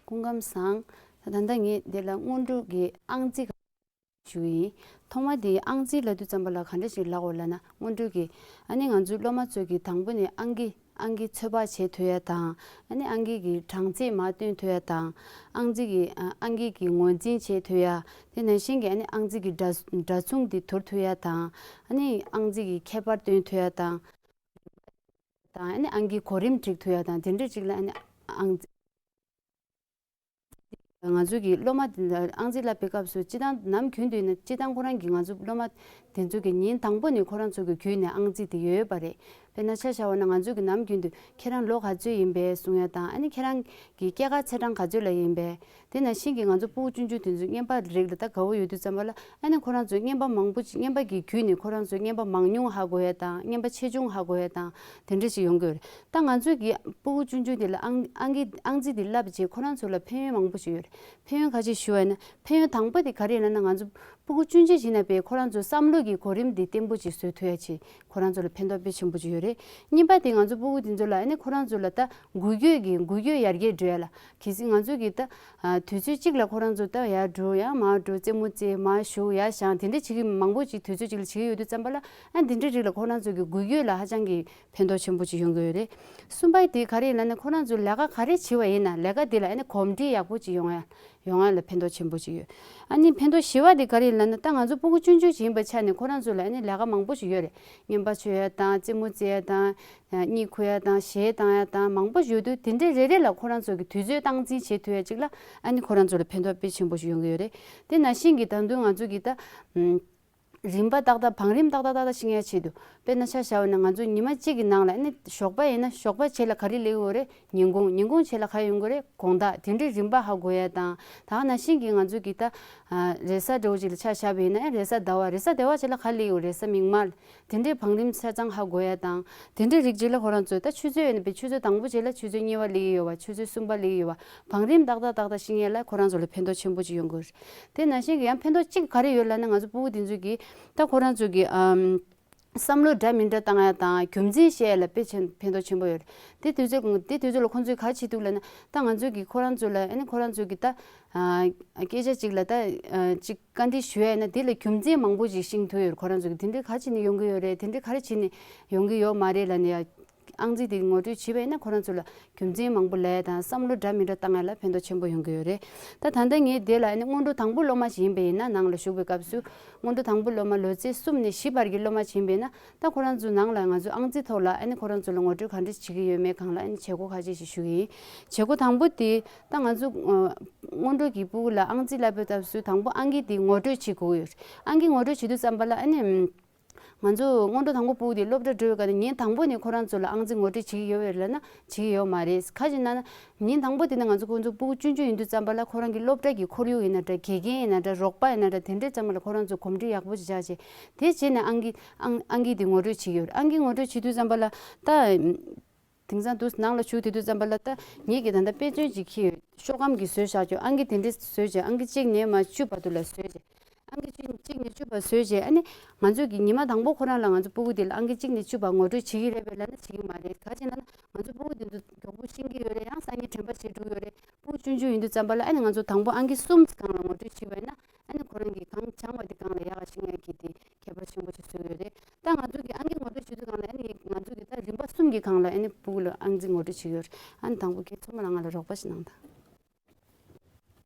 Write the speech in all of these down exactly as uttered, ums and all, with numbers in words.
སྐུ་ཁམས་བཟང་། ད་ལྟ་ངས་འདི་ལ་སྔོན་འགྲོ་གི་ཨང་རྩིས་ཞུ་ཡིན། ཐོག་མ་དེ་ཨང་རྩིས་ལབ་དུས་ཙམ་པ་ལ་ག་འདྲ་ཞིག་ལབ་དགོས་ལབ་ན། སྔོན་འགྲོ་གི་ཨ་ནི་ང་ཚོའི་སློབ་མ་ཚོས་ཀྱི་དང་པོ་ནས་ཨང་ཀི་ཨང་ཀི་ཚོད་དཔག་བྱེད་ཐུབ་ཡ་དང་། ཨ་ནི་ཨང་ཀི་གི་གྲངས་ཚད་མར་སྟོན་ཐུབ་ཡ་དང་། ཨང་རྩིས་ཀྱི་ཨ་ཨང་ཀི་གི་ངོས་འཛིན་བྱེད་ཐུབ་ཡ། དེ་ནང་བཞིན་གྱི་ཨ་ནི་ཨང་རྩིས་ཀྱི་འདྲ་འདྲ་མཚུངས་དེ་དོར་ཐུབ་ཡ་དང་། ཨ་ནི་ཨང་རྩིས་ཀྱི་ཁྱད་པར་སྟོན་ཐུབ་ཡ་དང་། དང་། ཨ་ནི་ཨང་ཀིའི་གོ་རིམ་སྒྲིག་ཐུབ་ཡ་དང་། དེ་འདྲ་ཅིག་ལ་ཨ་ནི་ཨང་ང་ཚོ་གི་སློབ་མ་དེ་ཨང་རྩིས་བསླབ་པའི་སྐབས་སུ་སྤྱི་བཏང་ནམ་རྒྱུན་དུ་ཡིན་ན་སྤྱི་བཏང་ཁོ་རང་གི་ང་ཚོ་སློབ་མ་དེ་ཚོ་གི་ཉིན་དང་པོ་ནས་ཁོ་རང་ཚོ་གི་རྒྱུད་ནས་ཨང་རྩིས་དེ་ཡོད་པ་རེད། དཔེར་ན་ཆ་བཞག་པ་ན་ང་ཚོ་གི་ནམ་རྒྱུན་དུ་ཁྱེད་རང་ལོ་ག་ཚོད་ཡིན་པས་གསུང་ཡ་དང་། ཨ་ནི་ཁྱེད་རང་གི་སྐྱེས་སྐར་ཚེས་གྲངས་ག་ཚོད་ལ་ཡིན་པས། དེ་ནང་བཞིན་གྱི་ང་ཚོ་སྤུ་གུ་ཆུང་ཆུང་དེ་ཚོ་རྔན་པ་རིགས་ལ་ད་དགའ་བོ་ཡོད་དུས་ཙམ་པ་ལ། ཨ་ནི་ཁོ་རང་ཚོས་རྔན་པ་མང་པོ་ཅིག་རྔན་པ་གི་བརྒྱུད་ནས་ཁོ་རང་ཚོས་རྔན་པ་མང་ཉུང་ཧ་གོ་ཡ་དང་། རྔན་པ་ཆེ་ཆུང་ཧ་གོ་ཡ་དང་། དེ་འདྲ་ཞིག་ཡོང་གི་ཡོད་རེད། ད་ང་ཚོས་ཀྱི་སྤུ་གུ་ཆུང་ཆུང་དེ་ལ་ཨང་ཨང་ཀི་ཨང་རྩིས་དེ་བསླབ་བྱས་ཁོ་རང་ཚོ་ལ་ཕན་ཡོན་མང་པོ་ཞིག་ཡོད་རེད། ཕན་ཡོན་ག་ཅིག་ཞུ་བ་ཡིན་ན། ཕན་ཡོན་དང་པོ་དེ་ག་རེ་ཡིན་ལབ་ན། ང་ཚོ་སྤུ་གུ་ཆུང་ཆུང་ཞིག་ཡིན་ན་དཔེ་ཁོ་རང་ཚོའི་བསམ་བློ་གི་གོ་རིམ་དེ་བརྟན་པོ་ཅིག་བཟོ་ཐུབ་ཡ་ཆེད་ཁོ་རང་ཚོ་ལ་ཕན་ཐོགས་དཔེ་ཆེན་པོ་ཅིག་ཡོད་རེད། གཉིས་པ་དེ་ང་ཚོ་སྤུ་གུ་དེ་ཚོ་ལ་ཨ་ནི་ཁོ་རང་ཚོ་ལ་ད་འགུལ་སྐྱོད་ཀྱི་འགུལ་སྐྱོད་ཡར་རྒྱས་འགྲོ་ཡ་ལ། གལ་སྲིད་ང་ཚོ་གིས་ད་ཨ་དུས་ཚོད་གཅིག་ལ་ཁོ་རང་ཚོ་ད་ཡར་འགྲོ་ཡང་མར་འགྲོ། རྩེད་མོ་རྩེ། མར་བཞུགས། ཡར་བཞེངས། དེ་འདྲ་བྱེད་ཀྱི་མང་པོ་ཅིག་དུས་ཚོད་གཅིག་ལ་བྱེད་ཀྱི་ཡོད་དུས་ཙམ་པ་ལ། ཨ་དེ་འདྲའི་རིགས་ལ་ཁོ་རང་ཚོ་གི་འགུལ་སྐྱོད་ལ་ཧ་ཅང་གི་ཕན་ཐོགས་ཆེན་པོ་ཅིག་ཡོང་གི་ཡོད་རེད། གསུམ་པ་དེ་ག་རེ་ཡིན་ལབ་ན། ཁོ་རང་ཚོ་ལས་ཀ་ག་རེ་བྱེད་པ་ཡིན་ན་ལས་ཀ་དེ་ལ་ཨ་ནི་གོམས་འདྲིས་ཡག་པོ་ཅིག་ཡོང་ཡ་ཡོང་ཡ་ལ་ཕན་ཐོགས་ཆེན་པོ་ཅིག་ཡོད། ཨ་ནི་ཕན་ཐོགས་བཞི་པ་དེ་ག་རེ་ཡིན་ལབ་ན། ད་ང་ཚོ་སྤུ་གུ་ཆུང་ཆུང་ཅིག་ཡིན་པའི་ཆ་ནས་ཁོ་རང་ཚོ་ལ་ཨ་ནི་ལས་ཀ་མང་པོ་ཞིག་ཡོད་རེད། རྔན་པ་མཆོད་ཡ་དང་། རྩེད་མོ་རྩེ་ཡ་དང་། གཉིད་ཁུག་ཡ་དང་། གཞས་བཏང་ཡ་དང་། མང་པོ་ཞིག་ཡོད་དུས་དེ་འདྲའི་རེ་རེ་ལ་ཁོ་རང་ཚོ་གི་དུས་ཚོད་སྟངས་འཛིན་བྱེད་ཐུབ་ཡ་ཅིག་ལ་ཨ་ནི་ཁོ་རང་ཚོ་ལ་ཕན་ཐོགས་དཔེ་ཆེན་པོ་ཞིག་ཡོང་གི་ཡོད་རེད། དེ་ནང་བཞིན་གྱི་ད་དུང་ང་ཚོ་གི་ད་ཨམ། རིམ་པ་ཏག་ཏག་བང་རིམ་ཏག་ཏག་ཏག་ཏག་ཤེས་ཡ་ཆེད་དུ། དཔེར་ན་ཆ་བཞག་པ་ན་ང་ཚོ་ཉི་མ་གཅིག་གི་ནང་ལ་ཨ་ནི་ཞོགས་པ་ཡིན་ན་ཞོགས་པ་རྗེས་ལ་ག་རེ་སླེབས་ཡོད་རེད། ཉིན་གུང་། ཉིན་གུང་རྗེས་ལ་ག་རེ་ཡོང་གི་རེད། དགོང་དག་དེ་འདྲའི་རིམ་པ་ཧ་གོ་ཡ་དང་། ད་ནང་བཞིན་གྱི་ང་ཚོ་གི་ད་ཨ་རེས་གཟའ་ཟླ་བ་ཅིག་ལ་ཆ་བཞག་པ་ཡིན་ན། ཨ་རེས་གཟའ་ཟླ་བ། རེས་གཟའ་ཟླ་བ་རྗེས་ལ་ག་རེ་སླེབས་ཡོད། རེས་གཟའ་མིག་དམར། དེ་འདྲའི་བང་རིམ་ཆ་ཚང་ཧ་གོ་ཡ་དང་། དེ་འདྲའི་རིགས་ཅིག་ལ་ཁོ་རང་ཚོས་ད་ཆུ་ཚོད་ཡིན་པའི་ཆུ་ཚོད་དང་པོ་རྗེས་ལ་ཆུ་ཚོད་གཉིས་པ་སླེབས་ཀྱི་ཡོད་པ། ཆུ་ཚོད་གསུམ་པ་སླེབས་ཀྱི་ཡོད་པ། བང་རིམ་ཏག་ཏག་ཏག་ཏག་ཤེས་ཡ་ལ་ཁོ་རང་ཚོ་ལ་ཕན་ཐོགས་ཆེན་པོ་ཅིག་ཡོང་གི་ཡོད་རེད། དེ་ནང་བཞིན་གྱི་ཡང་ཕན་ཐོགས་གཅིག་ག་རེ་ཡོད་ལབ་ན། ང་ཚོ་སྤུ་གུ་དེ་ཚོ་གིས་ད་ཁོ་རང་ཚོ་གི་ཨམ། བསམ་བློ་འདྲ་མི་འདྲ་བཏང་ཡ་དང་། རྒྱུ་མཚན་བཤད་ཡ་ལ་དཔེ་ཆེན་ཕན་ཐོགས་ཆེན་པོ་ཡོད་རེད། དེ་དུས་ཚོད་དེ་དུས་ཚོད་ལ་ཁོང་ཚོས་ག་རེ་བྱེད་འདུག་ལབ་ན། ད་ང་ཚོས་ཀྱིས་ཁོ་རང་ཚོ་ལ་ཨ་ནི་ཁོ་རང་ཚོ་གི་ད་ཨ་སྐད་ཆ་གཅིག་ལ་ད་ཨ་གཅིག་བཀའ་འདྲི་ཞུ་ཡ་ཡིན་ན། དེ་ལ་རྒྱུ་མཚན་མང་པོ་ཞིག་ཤེས་ཐུབ་ཡོད་རེད། ཁོ་རང་ཚོ་གིས་དེ་འདྲ་ག་རེ་བྱས་ནས་ཡོང་གི་ཡོད་རེད། དེ་འདྲ་ག་རེ་བྱས་ནས་ཡོང་གི་ཡོད་མ་རེད་ལབ་ནས་ཡ། ཨང་རྩིས་དེ་ངོ་སྤྲོད་བྱས་པ་ཡིན་ན་ཁོ་རང་ཚོ་ལ་རྒྱུ་མཚན་མང་པོ་ལབ་ཡ་དང་། བསམ་བློ་འདྲ་མི་འདྲ་བཏང་ཡ་ལ་ཕན་ཐོགས་ཆེན་པོ་ཡོང་གི་ཡོད་རེད། ད་ད་ལྟ་ངས་དེ་ལ་ཨ་ནི་སྔོན་འགྲོ་དང་པོ་སློབ་མ་ཞིག་ཡིན་པ་ཡིན་ན། ནང་ལ་ཞུགས་པའི་སྐབས་སུ་སྔོན་འགྲོ་དང་པོ་སློབ་མ་ལོ་ཚད་གསུམ་ནས་བཞི་བར་གྱི་སློབ་མ་ཞིག་ཡིན་པ་ཡིན་ན། ད་ཁོ་རང་ཚོ་ནང་ལ་ང་ཚོས་ཨང་རྩིས་ཐོག་ལ་ཨ་ནི་ཁོ་རང་ཚོ་ལ་ངོ་སྤྲོད་ག་འདྲ་བྱེད་ཀྱི་ཡོད་མེད་སྒང་ལ་ཨ་ནི་བྱེད་སྒོ་ཁ་ཤས་ཤིག་ཞུ་གི་ཡིན། བྱེད་སྒོ་དང་པོ་དེ་ད་ང་ཚོ་ཨ་སྔོན་འགྲོ་གི་སྤུ་གུ་ལ་ཨང་རྩིས་བསླབ་པའི་སྐབས་སུ་དང་པོ་ཨང་ཀི་དེ་ངོ་སྤྲོད་བྱེད་དགོས་ཀྱི་ཡོད་རེད། ཨང་ཀི་ངོ་སྤྲོད་བྱེད་དུས་ཙམ་པ་ལ་ཨ་ནི། ང་ཚོ་སྔོན་འགྲོ་དང་པོ་སྤུ་གུ་དེ་སློབ་གྲྭ་འགྲོ་བའི་སྐབས་ནས་ཉིན་དང་པོ་ནས་ཁོ་རང་ཚོ་ལ་ཨང་རྩིས་ངོ་སྤྲོད་བྱེད་ཀྱི་ཡོད་པས་ལབ་ན་བྱེད་ཀྱི་ཡོད་མ་རེད། ག་ཅི་ན་ན་ཉིན་དང་པོ་དེ་ནས་ང་ཚོ་ཁོང་ཚོ་སྤུ་གུ་ཆུང་ཆུང་ཡིན་དུས་ཙམ་པ་ལ་ཁོ་རང་གི་སློབ་གྲྭ་གི་ཁོར་ཡུག་ཡིན་ན་འདྲ། དགེ་རྒན་ཡིན་ན་འདྲ། རོགས་པ་ཡིན་ན་འདྲ། དེ་འདྲའི་ཙམ་པ་ལ་ཁོ་རང་ཚོ་གོམས་འདྲིས་ཡག་པོ་ཅིག་བྱས་བྱས། དེ་བྱས་ནས་ཨང་ཀི་ཨང་ཨང་ཀི་དེ་ངོ་སྤྲོད་བྱེད་ཀྱི་ཡོད་རེད། ཨང་ཀི་ངོ་སྤྲོད་བྱེད་དུས་ཙམ་པ་ལ་ད། དེང་སང་དུ་ནང་ལ་ཞུགས་དེ་དུས་ཙམ་པ་ལ་ད་ངེད་ཀྱིས་ད་ལྟ་དཔེ་མཚོན་ཅིག་ཁྱེར་ཡོད། ཤོག་སྒམ་གྱིས་བཟོས་བཞག་ཆོག་ཨང་ཀི་དེ་འདྲས་བཟོས་བྱས། ཨང་ཀི་གཅིག་ནས་མར་བཅུ་བར་དུ་ལ་བཟོས་བྱས། ཨང་ཀི་གཅིག་གཅིག་ནས་བཅུ་བར་བཟོས་བྱས། ཨ་ནི་ང་ཚོ་གི་ཉི་མ་དང་པོ་ཁོ་རང་ལ་ང་ཚོ་སྤུ་གུ་དེ་ལ་ཨང་ཀི་གཅིག་ནས་བཅུ་བར་ངོ་སྤྲོད་བྱེད་ཀྱི་རེད་པས་ལབ་ན་བྱེད་ཀྱི་མ་རེད། ག་ཅི་ན་ན་ང་ཚོ་སྤུ་གུ་དེ་ཚོ་མགྱོགས་པོ་ཤེས་ཀྱི་ཡོད་རེད། ཡང་སང་ཉིན་དྲན་པ་བརྗེད་འགྲོ་གི་ཡོད་རེད། སྤུ་གུ་ཆུང་ཆུང་ཡིན་དུས་ཙམ་པ་ལ་ཨ་ནི་ང་ཚོ་དང་པོ་ཨང་ཀི་གསུམ་སྒང་ལ་ངོ་སྤྲོད་བྱས་པ་ཡིན་ན། ཨ་ནི་ཁོ་རང་གིས་གང་སྦྱངས་པ་དེ་སྒང་ལ་ཡག་ག་ཤེས་ཡག་གི་དེ་ཁྱད་པར་ཆེན་པོ་ཞིག་བཟོས་ཡོད་རེད། ད་ང་ཚོ་གི་ཨང་ཀི་ངོ་སྤྲོད་བྱེད་དུས་སྒང་ལ་ཨ་ནི་ང་ཚོ་གི་ད་རིམ་པ་གསུམ་གྱི་སྒང་ལ་ཨ་ནི་སྤུ་གུ་ལ་ཨང་རྩིས་ངོ་སྤྲོད་བྱེད་ཀྱི་ཡོད་རེད། ཨ་ནི་དང་པོ་ཁྱེད་ཚང་མ་ལ་ང་ལ་རོགས་པ་ཞིག་གནང་དང་།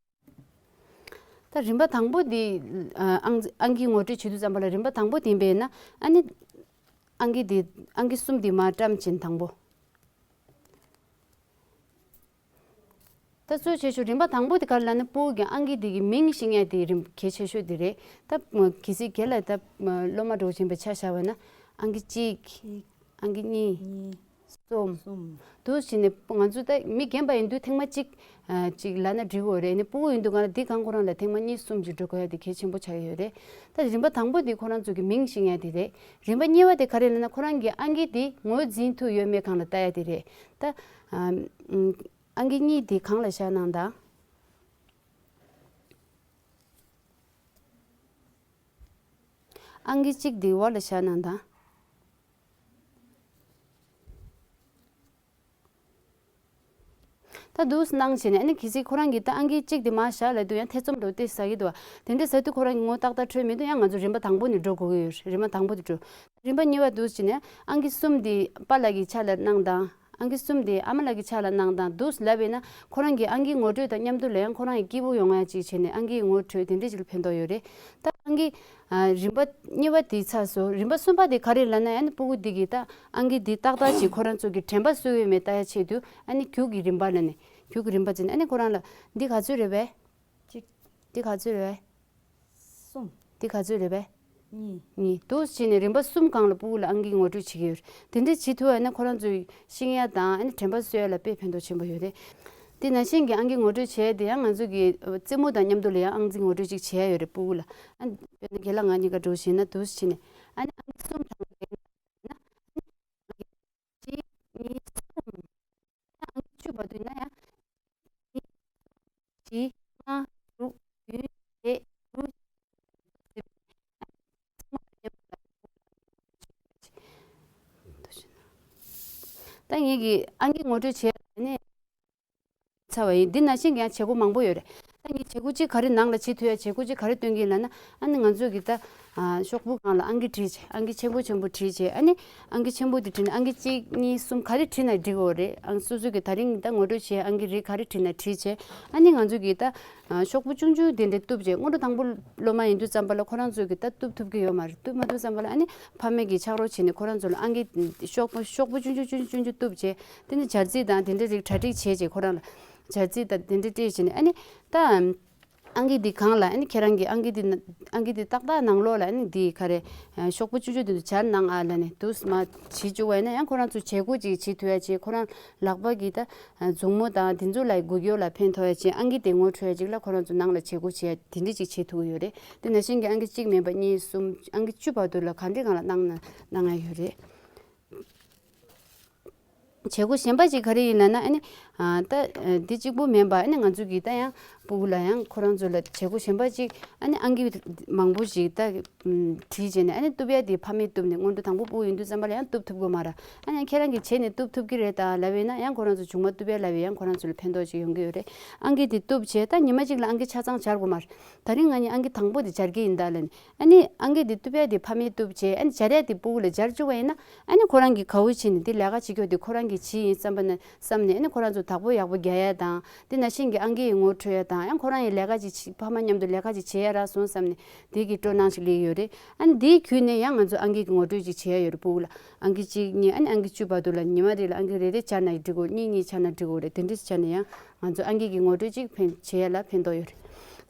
ད་རིམ་པ་དང་པོ་འདི་ཨ་ཨང་ཨང་ཀི་ངོ་སྤྲོད་བྱེད་དུས་ཙམ་པ་ལ་རིམ་པ་དང་པོ་དེ་ཡིན་པས་ན། ཨ་ནི་ཨང་ཀི་འདི་ཨང་ཀི་གསུམ་འདི་མར་བཀྲམ་བྱས་དང་པོ། ད་གཙོ་ཆེ་ཤོས་རིམ་པ་དང་པོ་དེ་ག་རེ་ལབ་ན། སྤུ་གུ་གི་ཨང་ཀི་དེ་གི་མིང་ཤེས་ཡག་དེ་རིམ་གལ་ཆེ་ཤོས་དེ་རེད། ད་གལ་སྲིད་སྒེར་ལ་ད་སློབ་མ་འགྲོ་བཞིན་པའི་ཆ་བཞག་པ་ན། ཨང་ཀི་གཅིག་ཨང་ཀི་གཉིས། གསུམ། གསུམ། འདུག་བྱས་ནས་ང་ཚོ་ད་མི་རྒན་པ་ཡིན་དུས་ཐེངས་མ་གཅིག་ཨ་གཅིག་ལབ་ན་འགྲིག་གི་རེད། ནི་སྤུ་གུ་ཡིན་དུས་གང་ལ་འདི་གང་ཁོ་རང་ལ་ཐེངས་མ་གཉིས་གསུམ་ཅིག་འགྲོ་དགོས་ཡ་དེ་གལ་ཆེན་པོ་ཆགས་ཀྱི་ཡོད་རེད། ད་རིམ་པ་དང་པོ་དེ་ཁོ་རང་ཚོ་གི་མིང་ཤེས་ཡ་དེ་རེད། རིམ་པ་གཉིས་པ་དེ་ག་རེ་ལབ་ན། ཁོ་རང་གི་ཨང་ཀི་དེ་ངོས་འཛིན་ཐུབ་ཡོད་མེད་སྒང་ལ་ལྟ་ཡ་དེ་རེད། ད་ཨ་ཨང་ཀི་གཉིས་དེ་སྒང་ལ་བཞག་གནང་དང་། ཨང་ཀི་གཅིག་དེ་འོག་ལ་བཞག་གནང་དང་། ད་འདུག་སེ་གནང་བྱས་ནས་ཨ་ནི་གལ་སྲིད་ཁོ་རང་གིས་ད་ཨང་ཀི་གཅིག་དེ་མར་བཞག་ལབ་དུས་ཡང་ཐེ་ཚོམ་འགྲོ་དེ་ཟ་གི་འདུག་བ། དེ་འདྲ་ཟ་དུས་ཁོ་རང་གི་ངོ་ཏག་ཏག་འཕྲོད་མི་འདུག་ཡང་ང་ཚོ་རིམ་པ་དང་པོ་ནས་འགྲོ་དགོས་ཀྱི་ཡོད་རེད། རིམ་པ་དང་པོ་དེ་འགྲོ། རིམ་པ་གཉིས་པ་འདུག་སེ་བྱས་ནས་ཨང་ཀི་གསུམ་དེ་པཱ་ལགས་ཀྱི་ཕྱག་ལ་གནང་དང་། ཨང་ཀི་གསུམ་དེ་ཨ་མ་ལགས་ཀྱི་ཕྱག་ལ་གནང་དང་འདུག་སེ་ལབ་པས་ན་ཁོ་རང་གི་ཨང་ཀི་ངོ་སྤྲོད་དང་མཉམ་དུ་ལ་ཡང་ཁོ་རང་གི་སྐྱིད་པོ་ཡོང་ཡ་ཅིག་བྱས་ནས་ཨང་ཀི་ངོ་སྤྲོད་དེ་འདྲ་ཅིག་ལ་ཕན་ཐོགས་ཡོད་རེད། ད་ཨང་ཀི་ཨ། རིམ་པ་གཉིས་པ་དེ་ཚར་སོང་། རིམ་པ་གསུམ་པ་དེ་ག་རེ་ལབ་ན་ཨ་ནི་སྤུ་གུ་འདི་གིས་ད་ཨང་ཀི་འདི་ཏག་ཏག་ཅིག་ཁོ་རང་ཚོ་གི་དྲན་པ་གསོ་ཡོད་མེད་ལྟ་ཡ་ཆེད་དུ་ཨ་ནི་རྒྱུགས་ཀྱི་རིམ་པ་ལབ་ནས་རྒྱུགས་ཀྱི་རིམ་པ་ཅིག་ཨ་ནི་ཁོ་རང་ལ་འདི་ག་ཚོད་རེད་པས། གཅིག་འདི་ག་ཚོད་རེད་པས། གསུམ། འདི་ག་ཚོད་རེད་པས། གཉིས། གཉིས། འདུག་སེ་བྱས་ནས་རིམ་པ་གསུམ་སྒང་ལ་སྤུ་གུ་ལ་ཨང་ཀི་ངོ་སྤྲོད་བྱེད་ཀྱི་ཡོད་རེད། དེ་འདྲ་བྱེད་ཐུབ་པ་ཡིན་ན་ཁོ་རང་ཚོའི་ཤེས་ཡ་དང་ཨ་ནི་དྲན་པ་གསོ་ཡ་ལ་དཔེ་ཕན་ཐོགས་ཆེན་པོ་ཡོད་རེད། དེ་ནང་བཞིན་གྱི་ཨང་ཀི་ངོ་སྤྲོད་བྱས་དེ་ཡང་ང་ཚོ་གི་རྩེད་མོ་དང་མཉམ་དུ་ལ་ཡང་ཨང་ཀི་ངོ་སྤྲོད་ཅིག་བྱས་ཡོད་རེད་སྤུ་གུ་ལ། ཨ་ནི་དཔེར་ན་རྒན་ལགས་ང་གཉིས་ཀ་འགྲོ་བཞིན་ན་འདུག་སེ་བྱས་ནས་ཨ་ནི་ཨང་ཀི་གསུམ་དང་ལྡན་ན་གཅིག་གཉིས་གསུམ། ཨང་ཀི་བཅུ་བར་དུ་ཡིན་ན་ཡང་། གཅིག་གཉིས། བཞི། ལྔ། དྲུག་བདུན། བརྒྱད། དགུ། ད་ངེད་ཀྱིས་ཨང་ཀི་ངོ་སྤྲོད་བྱས་ནས་ཚར་བ་ཡིན། འདི་ནང་བཞིན་ཡང་བྱེད་སྒོ་མང་པོ་ཡོད་རེད། ད་ངས་བྱེད་སྒོ་གཅིག་ག་རེ་ནང་ལ་བྱེད་ཐུབ་ཡ་བྱེད་སྒོ་གཅིག་ག་རེ་སྟོན་གྱི་ཡིན་ལབ་ན་ཨ་ནི་ང་ཚོ་གི་ད། ཨ། ཤོག་བུ་སྒང་ལ་ཨང་ཀི་བྲིས་བྱས། ཨང་ཀི་ཆེན་པོ་ཆེན་པོ་བྲིས་བྱས། ཨ་ནི་ཨང་ཀི་ཆེན་པོ་དེ་བྲིས་ནས་ཨང་ཀི་གཅིག་གཉིས་གསུམ་ག་རེ་བྲིས་ན་འགྲིག་གི་རེད། ཨང་སོ་སོ་གི་ད་རིང་ད་ངོ་སྤྲོད་བྱས་ཨང་ཀི་རིགས་ག་རེ་བྲིས་ན་བྲིས་བྱས། ཨ་ནི་ང་ཚོ་གི་ད། ཨ། ཤོག་བུ་ཆུང་ཆུང་དེ་འདྲ་གཏུབ་བྱས་སྔོན་འགྲོ་དང་པོ་སློབ་མ་ཡིན་དུས་ཙམ་པ་ལ་ཁོ་རང་ཚོ་གི་ད་གཏུབ་ཐུབ་ཀྱི་ཡོད་མ་རེད། གཏུབ་མ་ཐུབ་ཙམ་པ་ལ་ཨ་ནི་ཕ་མས་ཀྱི་ཕྱག་རོགས་བྱས་ནས་ཁོ་རང་ཚོ་ལ་ཨང་ཀི་ཤོག་བུ་ཤོག་བུ་ཆུང་ཆུང་ཆུང་ཆུང་ཆུང་གཏུབ་བྱས། དེ་ནི་སྦྱར་རྩི་དང་དེ་འདྲ་རིགས་གྲ་སྒྲིག་བྱས་བྱས་ཁོ་རང་ལ་སྦྱར་རྩི་དང་དེ་འདྲ་སྤྲད་བྱས་ནས་ཨ་ནི་ད། ཨང་ཀི་འདི་སྒང་ལ་ཨ་ནི་ཁྱེད་རང་གི་ཨང་ཀི་འདི་ན་ཨང་ཀི་འདི་ཏག་ཏག་ནང་ལོགས་ལ་ཨ་ནི་འདི་ག་རེ་ཤོག་བུ་ཆུང་ཆུང་འདི་ཚོ་སྦྱར་གནང་ཨ་ལབ་ནས་འདུག་སེ་མར་བྱེད་བཅུག་པ་ཡིན་ན་ཡང་ཁོ་རང་ཚོ་བྱེད་སྒོ་ཅིག་བྱེད་ཐུབ་ཡ་བྱེད། ཁོ་རང་ལག་པ་གི་ད་མཛུབ་མོ་དང་དེ་ཚོ་ལ་འགུལ་སྐྱོད་ལ་ཕན་ཐོགས་ཡ་བྱེད། ཨང་ཀི་དེ་ངོ་འཕྲོད་ཡ་ཅིག་ལ་ཁོ་རང་ཚོ་ནང་ལ་བྱེད་སྒོ་བྱེད་ཡ་དེ་འདྲ་ཅིག་བྱེད་ཐུབ་ཀྱི་ཡོད་རེད། དེ་ནང་བཞིན་གྱི་ཨང་ཀི་གཅིག་མིན་པ་གཉིས་གསུམ་ཨང་ཀི་བཅུ་བར་དུ་ལ་ག་འདྲ་སྒང་ལ་གནང་ན་གནང་ཡ་ཡོད་རེད། བྱེད་སྒོ་གཞན་པ་ཅིག་ག་རེ་ཡིན་ལབ་ན་ཨ་ནི། ཨ། ད། ཨ། འདི་གཅིག་པུ་མིན་པ་ཨ་ནི་ང་ཚོ་གིས་ད་ཡང་སྤུ་གུ་ལ་ཡང་ཁོ་རང་ཚོ་ལ་བྱེད་སྒོ་གཞན་པ་ཅིག་ཨ་ནི་ཨང་ཀི་མང་པོ་ཞིག་ད། ཨམ། བྲིས་བྱས་ནས་ཨ་ནི་གཏུབ་ཡ་དེ་ཕ་མས་གཏུབ་ནས་སྔོན་འགྲོ་དང་པོ་སྤུ་གུ་ཡིན་དུས་ཙམ་པ་ལ་ཡང་གཏུབ་ཐུབ་ཀྱི་མ་རེད། ཨ་ནི་ཁྱེད་རང་གིས་བྱས་ནས་གཏུབ་ཐུབ་ཀྱི་རེད་ད་ལབ་པ་ཡིན་ན་ཡང་ཁོ་རང་ཚོ་མཇུག་མ་གཏུབ་ཡ་ལབ་པ་ཡང་ཁོ་རང་ཚོ་ལ་ཕན་ཐོགས་ཅིག་ཡོང་གི་ཡོད་རེད། ཨང་ཀི་དེ་གཏུབ་བྱས་ད་ཉི་མ་གཅིག་ལ་ཨང་ཀི་ཆ་ཚང་སྦྱར་དགོས་མ་རེད། ད་རིང་ང་གཉིས་ཨང་ཀི་དང་པོ་དེ་སྦྱར་གྱི་ཡིན་ད་ལབ་ནས། ཨ་ནི་ཨང་ཀི་འདི་གཏུབ་ཡ་དེ་ཕ་མས་གཏུབ་བྱས་ཨ་ནི་སྦྱར་ཡ་དེ་སྤུ་གུ་ལ་སྦྱར་བཅུག་པ་ཡིན་ན་ཨ་ནི་ཁོ་རང་གི་ག་བོ་བྱས་ནས་འདི་ལས་ཀ་བྱེད་རྒྱུ་དེ་ཁོ་རང་གི་བྱས་ཡིན་བསམ་པ་ན་བསམ་ནས་ཨ་ནི་ཁོ་རང་ཚོ་བདག་པོ་ཡག་པོ་རྒྱག་ཡ་དང་དེ་ནང་བཞིན་གྱི་ཨང་ཀི་ཡི་ངོ་འཕྲོད་ཡ་དང་ཡང་ཁོ་རང་ཡི་ལས་ཀ་ཅིག་བྱེད་ཕ་མ་མཉམ་དུ་ལས་ཀ་ཅིག་བྱེད་ཡ་རག་སོང་བསམ་ནས་དེ་གི་སྤྲོ་སྣང་ཞིག་སླེབས་ཡོད་རེད། ཨ་ནི་དེའི་བརྒྱུད་ནས་ཡང་ང་ཚོ་ཨང་ཀི་གི་ངོ་སྤྲོད་ཅིག་བྱེད་ཡ་ཡོད་རེད། སྤུ་གུ་ལ་ཨང་ཀི་གཅིག་གཉིས་ཨ་ནི་ཨང་ཀི་བཅུ་བར་དུ་ལ་ཉི་མ་རེ་ལ་ཨང་ཀི་རེ་རེ་སྦྱར་ན་ཡང་འགྲིག་གོ་གཉིས་གཉིས་སྦྱར་ན་འགྲིག་གོ་རེད། དེ་འདྲ་སྦྱར་ན་ཡང་ང་ཚོ་ཨང་ཀི་གི་ངོ་སྤྲོད་ཅིག་ཕན་བྱེད་ཡ་ལ་ཕན་ཐོགས་ཡོད་རེད།